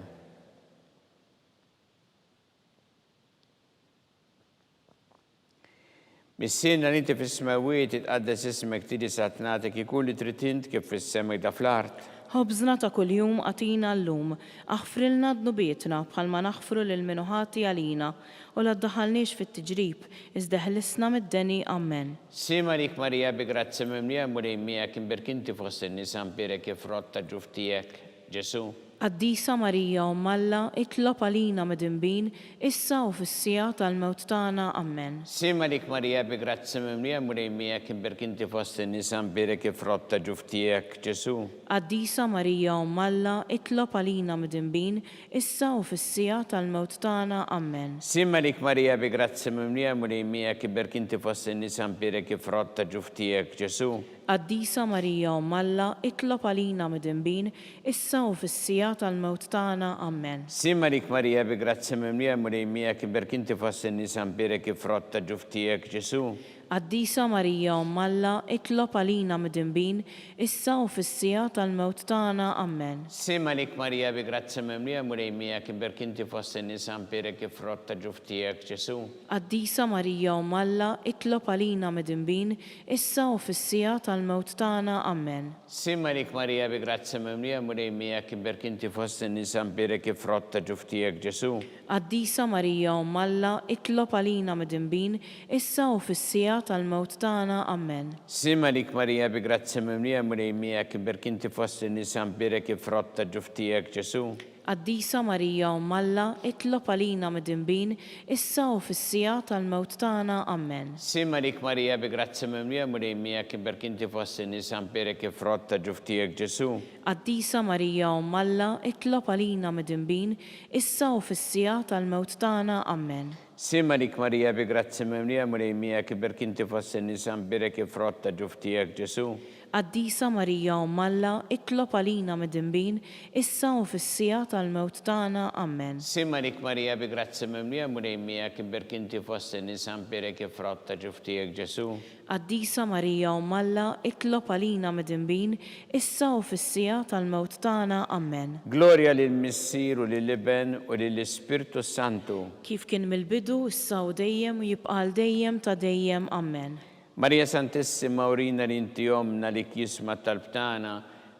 Missierna li inti fis-smewwiet, jitqaddes ismek, tiġi saltnatek, ikun li trid int kif fis-sema hekk fl-art. Ħobżna ta' kuljum agħtina llum. Aħfrilna dnubietna, bħalma naħfru lil min hu ħati għalina. U la ddaħħalniex fit-tiġrib, iżda eħlisna mid-deni. Ammen. Sliem għalik Marija bi grazzja mimlija l-Mulej miegħek imbierk inti fost in-nisa mbierek il-frott ta' ġuf tiegħek, Ġesù. Qaddisa Marija Omm Alla, itlob għalina midinbin, issa u fis-siegħa tal-mewt tagħna. Ammen. Sliem għalik Marija bi grazzja mimlija l-Mulej miegħek imbierk inti fost in-nisa mbierek il-frott ta' ġuf tiegħek, Ġesù. Qaddisa Marija Omm Alla, itlob għalina midinbin, issa u fis-siegħa tal-mewt tagħna. Ammen. Sliem għalik Marija bi grazzja mimlija l-Mulej miegħek imbierk inti fost in-nisa mbierek il-frott ta' ġuf tiegħek, Ġesù. Qaddisa Marija Omm Alla, itlob għalina midinbin, issa u fis-siegħa tal-mewt tagħna. Ammen. Sliem għalik Marija bi grazzja mimlija l-Mulej miegħek imbierk inti fost in-nisa mbierek il-frott ta' ġuf tiegħek Ġesù. Qaddisa Marija Omm Alla, itlob għalina midinbin, issa u fis-siegħa tal-mewt tagħna. Ammen. Sliem għalik Marija bi grazzja mimlija l-Mulej miegħek imbierk inti fost in-nisa mbierek il-frott ta' ġuf tiegħek Ġesù. Qaddisa Marija Omm Alla, itlob għalina midinbin, issa u fis-siegħa tal-mewt tagħna. Ammen. Sliem għalik Marija bi grazzja mimlija l-Mulej miegħek imbierk inti fost in-nisa mbierek il-frott ta' ġuf tiegħek Ġesù. Qaddisa Marija Omm Alla, itlob għalina midinbin, issa u fis-siegħa tal-mewt tagħna. Ammen. Sliem għalik Marija bi grazzja mimlija l-Mulej miegħek imbierk inti fost in-nisa mbierek il-frott ta' ġuf tiegħek Ġesù. Qaddisa Marija Omm Alla, itlob għalina midinbin, issa u fis-siegħa tal-mewt tagħna. Ammen. Sliem għalik Marija bi grazzja mimlija l-Mulej miegħek imbierk inti fost in-nisa mbierek il-frott ta' ġuf tiegħek Ġesù. Qaddisa Marija Omm Alla, itlob għalina midinbin, issa u fis-siegħa tal-mewt tagħna. Ammen. Sliem għalik Marija bi grazzja mimlija l-Mulej miegħek imbierk inti fost in-nisa mbierek il-frott ta' ġuf tiegħek Ġesù. Qaddisa Marija Omm Alla, itlob għalina midinbin, issa u fis-siegħa tal-mewt tagħna. Ammen. Sliem għalik Marija bi grazzja mimlija l-Mulej miegħek imbierk inti fost in-nisa mbierek il-frott ta' ġuf tiegħek Ġesù. Qaddisa Marija Omm Alla, itlob għalina midinbin, issa u fis-siegħa tal-mewt tagħna. Ammen. Glorja lill-Missier u lill-Iben u lill-Ispirtu s-Santu. Kif kien mill-bidu, issa u dejjem u jibqa' għal dejjem ta' dejjem. Ammen. Marija Santissima urina li inti Ommna li jisma' t-talb tagħna,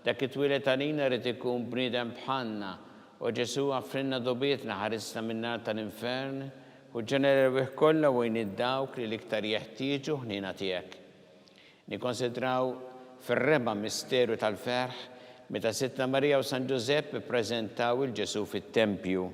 dak li twieled għalina ried ikun bniedem bħalna. O Ġesù aħfrilna dnubietna, ħarisna min-nar tal-infern, ħuġġena l-erwieħ kollha u għin lil dawk li l-iktar jeħtieġu ħniena tiegħek. Nikkonsidraw. fir-reba' misteru tal-ferħ meta Sidtna Marija u San Ġużepp ippreżentaw 'il Ġesù fit-tempju.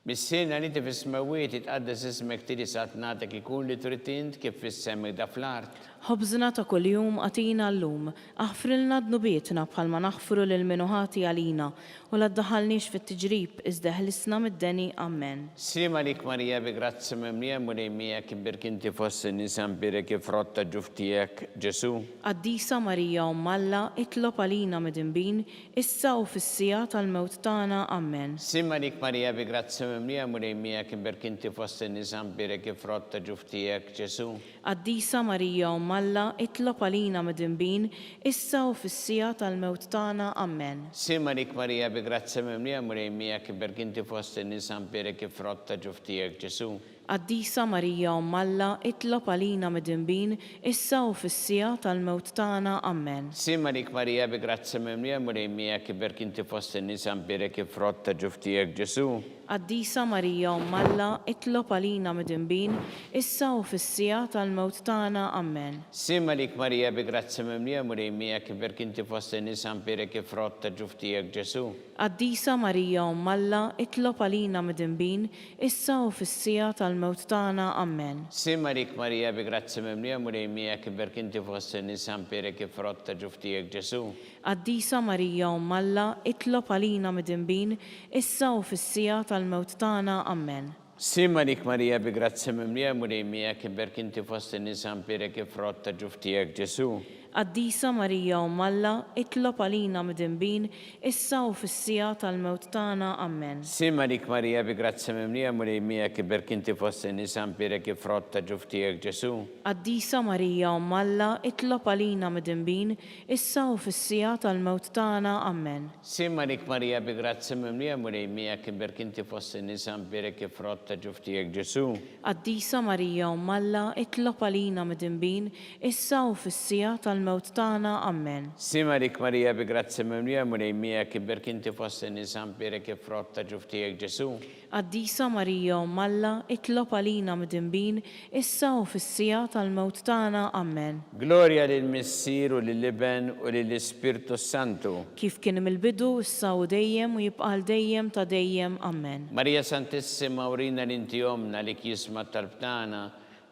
Missierna li inti fis-smewwiet, jitqaddes ismek, tiġi saltnatek, ikun li trid int kif fis-sema hekda fl-art. Ħobżna ta' kuljum agħtina llum. Aħfrilna dnubietna bħalma naħfru lil min hu ħati għalina, u la ddaħħalniex fit-tiġrib, iżda eħlisna mid-deni. Ammen. Sliem għalik Marija bi grazzja mimlija l-Mulej miegħek imbierk inti fost in-nisa mbierek il-frott ta' ġuf tiegħek, Ġesù. Qaddisa Marija Omm Alla, itlob għalina midinbin, Issa u fis-siegħa tal-mewt tagħna. Ammen. Sliem għalik Marija bi grazzja mimlija Mulej miegħek imbierk inti fost in-nisa mbierek il-frott ta' ġuf tiegħek Ġesù. Qaddisa Marija Omm Alla itlob għalina midinbin issa u fis-siegħa tal-mewt tagħna. Ammen. Sliem għalik Marija bi grazzja mimlija Mulej miegħek imbierk inti fost in-nisa mbierek il-frott ta' ġuf tiegħek Ġesù. Qaddisa Marija Omm Alla, itlob għalina midinbin, issa u fis-siegħa tal-mewt tagħna. Ammen. Sliem għalik Marija bi grazzja mimlija l-Mulej miegħek iberk inti fost in-nisa mbierek il-frott ta' ġuf tiegħek Ġesù. Qaddisa Marija Omm Alla, itlob għalina midinbin, issa u fis-siegħa tal-mewt tagħna. Ammen. Sliem għalik Marija bi grazzja mimlija l-Mulej miegħek iberk inti fost in-nisa mbierek il-frott ta' ġuf tiegħek Ġesù. Qaddisa Marija Omm Alla, itlob għalina midinbin, issa u fis-siegħa tal-mewt tagħna. Ammen. Sliem għalik Marija bi grazzja mimlija Mulej miegħek iberk inti fost in-nisa mbierek il-frott ta' ġuf tiegħek Ġesù. Qaddisa Marija Omm Alla, itlob għalina midinbin, issa u fis-siegħa tal-mewt tagħna. Ammen. Sliem għalik Marija bi grazzja mimlija Mulej miegħek iberk inti fost in-nisa mbierek il-frott ta' ġuf tiegħek Ġesù. Qaddisa Marija Omm Alla, itlob għalina midinbin, issa u fis-siegħa tal-mewt tagħna. Ammen. Sliem għalik Marija bi grazzja mimlija Mulej miegħek iberk inti fost in-nisa mbierek il-frott ta' ġuf tiegħek Ġesù. Qaddisa Marija Omm Alla, itlob għalina midinbin, issa u fis-siegħa tal-mewt tagħna. Ammen. Sliem għalik Marija bi grazzja mimlija Mulej miegħek iberk inti fost in-nisa mbierek il-frott ta' ġuf tiegħek Ġesù. Qaddisa Marija Omm Alla, itlob għalina midinbin, issa u fis-siegħa tal-mewt tagħna. Ammen. Sliem għalik Marija bi grazzja mimlija Mulej miegħek iberk inti fost in-nisa mbierek il-frott ta' ġuf tiegħek Ġesù. Qaddisa Marija Omm Alla, itlob għalina midinbin, issa u fis-siegħa tal-mewt tagħna. Ammen. Glorja lill-Missier u lill-Iben u lill-Ispirtu s-Santu. Kif kien mill-bidu, issa u dejjem u jibqa' għal dejjem ta' dejjem. Ammen. Marija Santissima urina li inti Ommna għalik jisma' t-talb tagħna,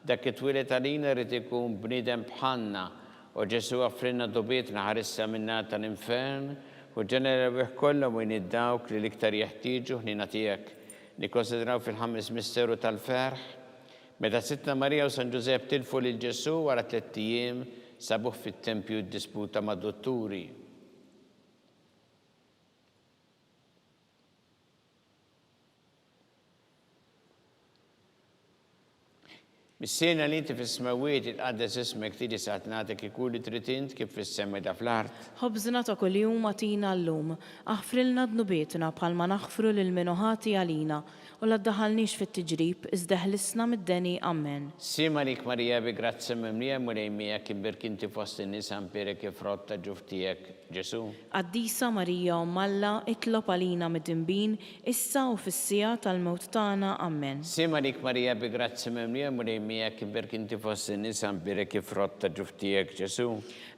dak li twieled għalina ried ikun bniedem bħalna, o Ġesù aħfrilna dnubietna ħarisna min-nar tal-infern u ġenna l-erwieħ kollha u għin dawk li l-iktar jeħtieġu ħniena tiegħek. Nikkonsidraw fil-ħames misteru tal-ferħ, meta Sidtna Marija u San Ġużepp tilfu lil Ġesù wara tlett ijiem sabuh fit-tempju jiddisputa mad-dutturi. Missierna li inti fis-smewwiet, jitqaddes ismek, tiġi saltnatek, ikun li trid int kif fis-sema ida fl-art. Ħobżna ta' kuljum agħtina llum. Aħfrilna dnubietna bħalma naħfru lil min hu ħati għalina, u la ddaħħalniex fit-tiġrib, iżda eħlisna mid-deni. Ammen. Sliem għalik Marija bi grazzja mimlija, Mulej miegħek, imbierk inti fost in-nisa mbierek il-frott ta' ġuf tiegħek, Ġesù. Qaddisa Marija Omm Alla, itlob għalina midinbin, issa u fis-siegħa tal-mewt tagħna. Ammen. Sliem għalik Marija bi grazzja mimlija, Mulej miegħek, imbierk inti fost in-nisa, mbierek il-frott ta' ġuf tiegħek, Ġesù.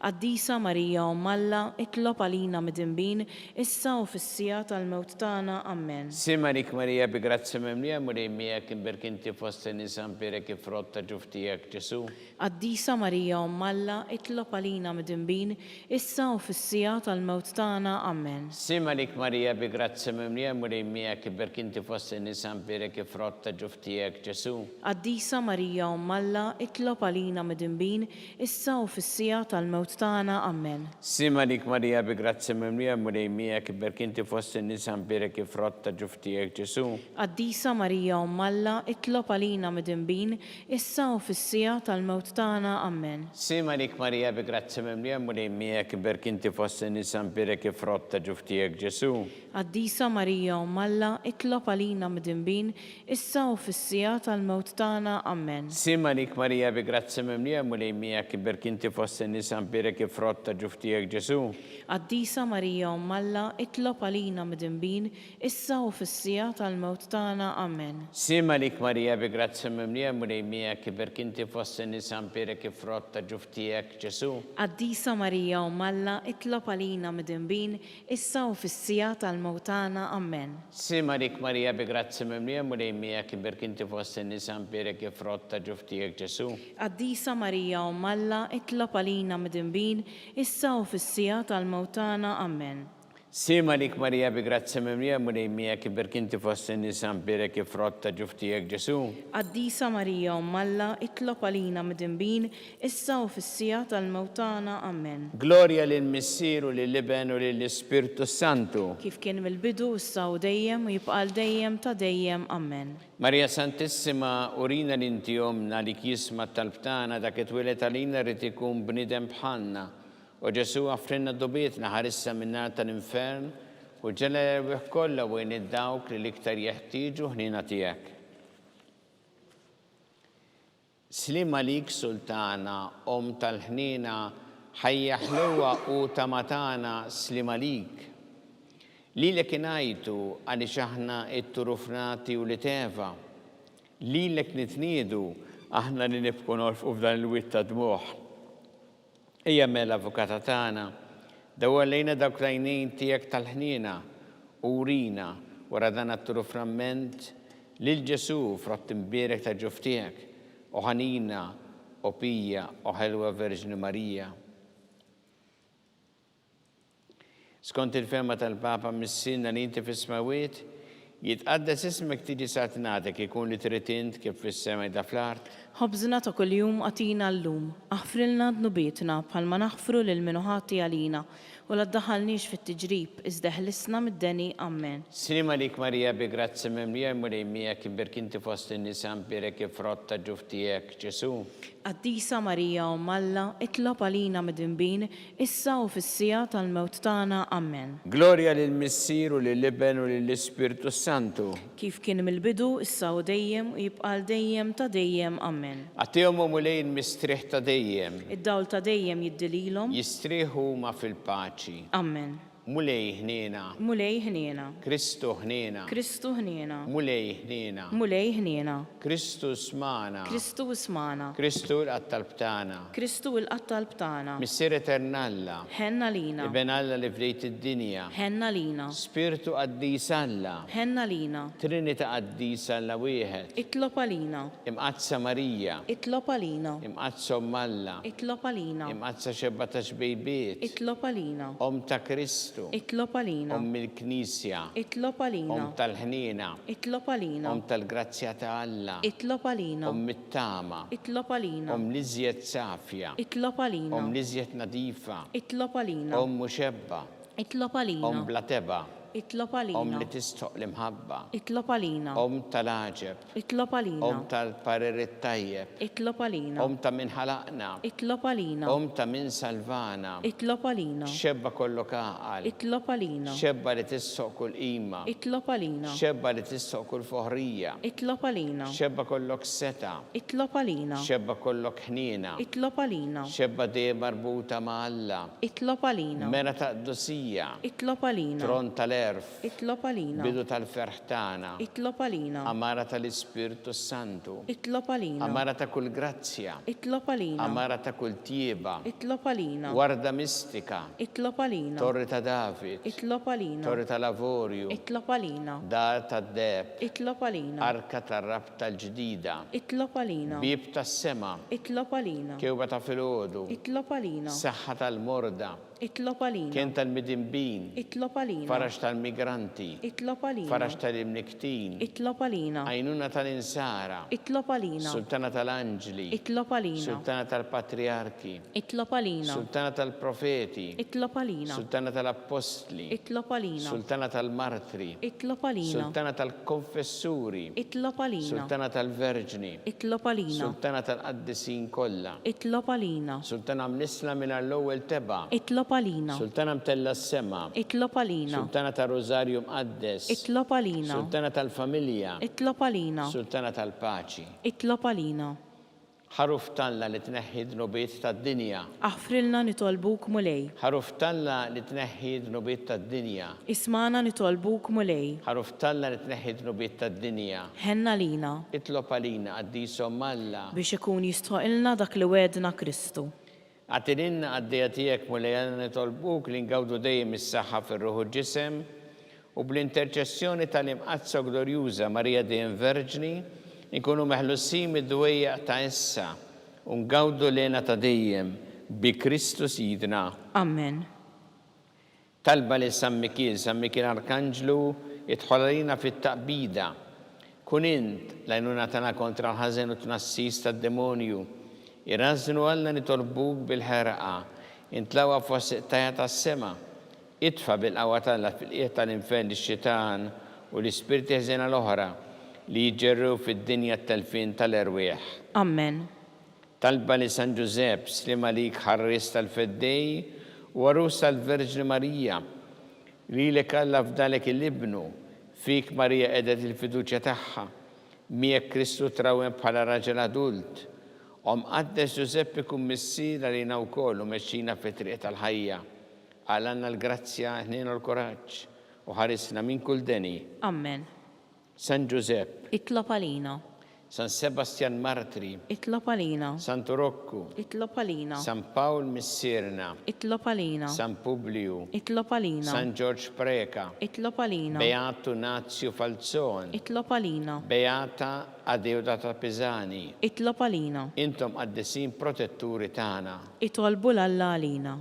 Qaddisa Marija Omm Alla, itlob għalina midinbin, issa u fis-siegħa tal-mewt tagħna. Ammen. Sliem għalik Marija bi grazzja mimlija, Mulej miegħek, imbierk inti fost in-nisa, mbierek il-frott ta' ġuf tiegħek, Ġesù. Qaddisa Marija Omm Alla, itlob għalina midinbin, issa u fis-siegħa tal-mewt tagħna. Ammen. Sliem għalik Marija bi grazzja mimlija l-Mulej miegħek iberk inti fost in-nisa mbierek il-frott ta' ġuf tiegħek Ġesù. Qaddisa Marija Omm Alla, itlob għalina midinbin, issa u fis-siegħa tal-mewt tagħna. Ammen. Sliem għalik Marija bi grazzja mimlija l-Mulej miegħek iberk inti fost in-nisa mbierek il-frott ta' ġuf tiegħek Ġesù. Qaddisa. Qaddisa Marija Omm Alla, itlob għalina midinbin, issa u fis-siegħa tal-mewt tagħna. Ammen. Sliem għalik Marija bi grazzja mimlija l-Mulej miegħek, iberk inti fost in-nisa mbierek il-frott ta' ġuf tiegħek Ġesù. Qaddisa Marija Omm Alla, itlob għalina midinbin, issa u fis-siegħa tal-mewt tagħna. Ammen. Sliem għalik Marija bi grazzja mimlija l-Mulej miegħek, iberk inti fost in-nisa mbierek il-frott ta' ġuf tiegħek Ġesù. Qaddisa Marija Omm Alla, itlob għalina midinbin, issa u fis-siegħa tal-mewt tagħna. Ammen. Sliem għalik Marija bi grazzja mimlija l-Mulej miegħek, iberk inti fost in-nisa mbierek il-frott ta' ġuf tiegħek Ġesù. Qaddisa Marija Omm Alla, itlob għalina midinbin, issa u fis-siegħa tal-mewt tagħna. Ammen. Sliem għalik Marija bi grazzja mimlija l-Mulej miegħek, iberk inti fost in-nisa mbierek il-frott ta' ġuf tiegħek Ġesù. Qaddisa Marija Omm Alla, itlob għalina midinbin, issa u fis-siegħa tal-mewt tagħna. Ammen. Sliem għalik Marija bi grazzja mimlija l-Mulej miegħek iberk inti fost in-nisa mbierek il-frott ta' ġuf tiegħek Ġesù. Qaddisa Marija Omm Alla itlob għalina midinbin issa u fis-siegħa tal-mewt tagħna. Ammen. Glorja lill-Missier u lill-Iben u lill-Ispirtu s-Santu. Kif kien mill-bidu, issa u dejjem, u jibqa' għal dejjem ta' dejjem. Ammen. Marija Santissima, urina li inti Ommna, għalik jisma' t-talb tagħna, dak li twieled għalina ried ikun bniedem bħalna, O Ġesù, aħfrilna dnubietna, ħarisna min-nar tal-infern, u ġella l-erwieħ kollha u għin lil dawk li l-iktar jeħtieġu ħniena tiegħek. Sliem għalik, Sultana, Omm tal-ħniena, ħajja ħlewwa u tama tagħna, sliem għalik. Lilek ingħajtu għaliex aħna t-turufnati wlied Eva. Lilek nitniedu aħna li nibku nolfqu f'dan il-wied ta' dmugħ. Ejja mela, Avukata tagħna, dawwar lejna dawk l-għajnejn tiegħek tal-ħniena u wrina, wara dan għat-turuframment, lil Ġesù, frott imbierek tal-ġuf tiegħek, o ħanina, o pija, o ħelwa Verġni Marija. Skont il-fehma tal-Papa, Missierna li inti fis-smewwiet, jitqaddes ismek tiġi saltnatek, ikun li trid int kif fis-sema jda fl-art. Ħobżna ta' kuljum agħtina llum. Aħfrilna dnubietna, bħalma naħfru lil min hu ħati għalina, u la ddaħħalniex fit-tiġrib, iżda eħlisna mid-deni. Ammen. Sliem għalik Marija bi grazzja mimlija l-Mulej miegħek imbierk inti fost in-nisa mbierek il-frott ta' ġuf tiegħek, Ġesù. Qaddisa Marija Omm Alla, itlob għalina midinbin, issa u fis-siegħa tal-mewt tagħna. Ammen. Glorja lill-Missier u lill-Iben u lill-Ispirtu s-Santu. Kif kien mill-bidu, issa u dejjem, u jibqa' għal dejjem ta' dejjem. Ammen. Agħtihom, o Mulej, il-mistrieħ ta' dejjem. Id-dawl ta' dejjem jiddi lilhom. Jistrieħu huma fil-paċi. Ammen. Mulej ħniena. Mulej ħniena. Kristu ħniena. Kristu ħniena. Mulej ħniena. Mulej ħniena. Kristu smagħna. Kristu ismagħna. Kristu ilqa' t-talb tagħna. Kristu ilqa' t-talb tagħna. Missier Etern Alla. Ħenn għalina. Iben Alla li fdejt id-dinja. Ħenn għalina. Spirtu Qaddis Alla. Ħenn għalina. Trinita' Qaddisa Alla wieħed. Itlob għalina. Imqaddsa Marija. Itlob għalina. Imqaddsa Omm Alla. Itlob għalina. Imqaddsa Xebba ta' Xbejbiet. Itlob għalina. Omm ta' Kristu. Itlob għalina. Omm il-Knisja. Itlob għalina. Omm tal-ħniena. Itlob għalina. Omm tal-grazzja ta' Alla. Itlob għalina. Omm it-tama. Itlob għalina. Omm l-iżjed safja. Itlob għalina. Omm l-iżjed nadifa. Itlob għalina. Omm u xebba. Itlob għalina. Omm bla tebgħa. Itlob għalina. Omm li tistħoqq l-imħabba. Itlob għalina. Omm tal-għaġeb. Itlob għalina. Omm tal-parir it-tajjeb. Itlob għalina. Omm ta' min ħalaqna. Itlob għalina. Omm ta' min salvana. Itlob għalina. Xebba kollok għaqal. Itlob għalina. Xebba li tistħoqq kull qima. Itlob għalina. Xebba li tistħoqq kull foħrija. Itlob għalina. Xebba kollok setgħa. Itlob għalina. Xebba kollok ħniena. Itlob għalina. Xebba dejjem marbuta ma' Alla. Itlob għalina. Mera ta' qdusija. Itlob għalina. Tron tal-għerf. Itlob għalina. Bidu tal-ferħ tagħna. Itlob għalina. Għamara tal-Ispirtu s-Santu. Itlob għalina. Għamara ta' kull grazzja. Itlob għalina. Għamara ta' kull tjieba. Itlob għalina. Warda mistika. Itlob għalina. Torri ta' David. Itlob għalina. Torri tal-avorju. Itlob għalina. Dar tad-deheb. Itlob għalina. Arka tar-rabta l-ġdida. Itlob għalina. Bieb tas-sema. Itlob għalina. Kewba ta' filgħodu. Itlob għalina. Saħħa tal-morda. Itlob għalina. Kenn tal-midinbin. Itlob għalina. Faraġ tal-migranti. Itlob għalina. Faraġ tal-imnikktin. Itlob għalina. Għajnuna tal-insara. Itlob għalina. Sultana tal-anġli. Itlob għalina. Sultana tal-patrijarki. Itlob għalina. Sultana tal-profeti. Itlob għalina. Sultana tal-appostli. Itlob għalina. Sultana tal-martri. Itlob għalina. Sultana tal-konfessuri. Itlob għalina. Sultana tal-verġni. Itlob għalina. Sultana tal-qaddisin kollha. Itlob għalina. Sultana mnissla mingħajr l-ewwel tebgħa. Itlob għalina. Sultana mtellgħa s-sema. Itlob għalina. Sultana tar-Rużarju Mqaddes. Itlob għalina. Sultana tal-familja. Itlob għalina. Sultana tal-paċi. Itlob għalina. Ħaruf t'Alla li tneħħi d-dnubiet tad-dinja. Aħfrilna nitolbuk Mulej. Ħaruf t'Alla li tneħħi d-dnubiet tad-dinja. Ismagħna nitolbuk Mulej. Ħaruf t'Alla li tneħħi d-dnubiet tad-dinja. Ħenn għalina. Itlob għalina, Qaddis Omm Alla. Biex ikun jistħoqilna dak li wegħdna Kristu. Agħti lilna qaddejja tiegħek Mulej Alla nitolbuk li ngawdu dejjem is-saħħa fir-ruħ u l-ġisem u bl-interċessjoni tal-Imqaddsa u Glorjuża Marija dejjem Verġni nkunu meħlusin mid-dwejjaq ta' issa u ngawdu l-hena ta' dejjem bi Kristu Sidna. Amen. Talba lil San Mikiel, San Mikiel Arkanġlu, idħol għalina fit-taqbida. Kun int l-għajnuna tagħna kontra l-ħażen u t-tnassis tad-demonju. Irażżnu Alla nitolbuk bil-ħerqa, intlagħwa fost il-qtajja tas-sema. Itfa' bil-qawwa t'Alla fil-qiegħ tal-infern lix-xitan u l-ispirti ħżiena l-oħra li jiġġerrew fid-dinja t-telfien tal-erwieħ. Ammen. Talba lil San Ġużepp, Sliem għalik ħarries tal-Feddej u għarus tal-Verġni Marija. Lilek Alla fdalek 'il Ibnu, fik Marija qegħdet il-fiduċja tagħha. Miegħek Kristu trawwem bħala raġel adult. O Mqaddes Ġużeppi kun missier għalina wkoll u mexxina fit-triq tal-ħajja. Agħlanna l-grazzja, il-ħniena u l-kuraġġ, u ħarisna minn kull deni. Ammen. San Ġużepp. Itlob għalina. San Sebastjan Martri. Itlob għalina. Santu Rokku. Itlob għalina. San Pawl Missierna. Itlob għalina. San Publiju. Itlob għalina. San Ġorġ Preca. Itlob għalina. Beatu Nazju Falzon. Itlob għalina. Beata Adeodata Pisani. Itlob għalina. Intom qaddisin protetturi tagħna. Itolbu 'l Alla għalina.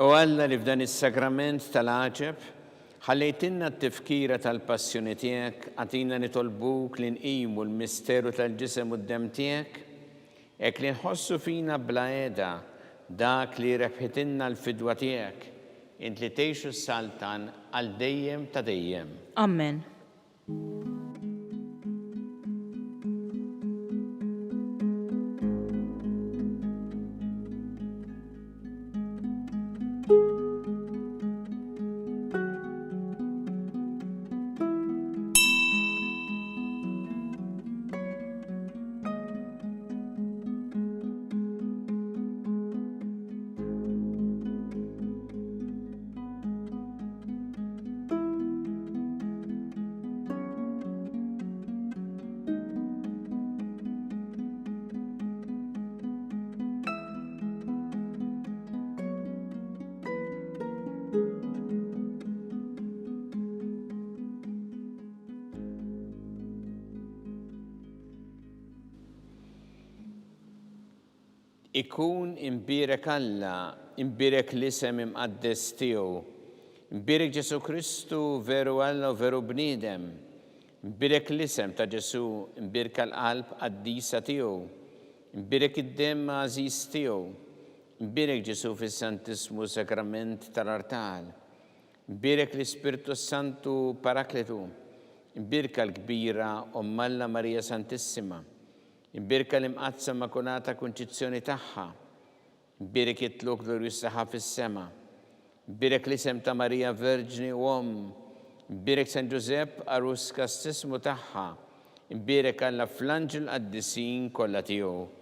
O Alla li f'dan is-sagrament tal-għaġeb ħallejtilna t-tifkira tal-passjoni tiegħek, agħtina nitolbuk li nqimu l-misteru tal-ġisem u d-demm tiegħek, hekk li nħossu fina bla heda dak li rebħitilna l-fidwa tiegħek, int li tgħix u ssaltan għal dejjem ta' dejjem. Ammen. Ikun imbierek Alla, imbierek l-isem imqaddes tiegħu. Imbierek Ġesù Kristu, veru Alla u veru bniedem. Imbierek l-isem ta' Ġesù, imbierka l-qalb qaddisa tiegħu. Imbierek id-demm għażiż tiegħu. Imbierek Ġesù fis-Santissmu Sagrament tal-artal. Imbierek l-Ispirtu s-Santu Paraklitu. Imbierka l-kbira Omm Alla Marija Santissima. Imbierka l-Imqaddsa Immakulata Kunċizzjoni tagħha. Imbierek it-tlugħ glorjuż tagħha fis-sema. Imbierek l-isem ta' Marija Verġni u Omm. Imbierek San Ġużepp, għarus kastissmu tagħha. Imbierek Alla fl-anġli qaddisin kollha tiegħu.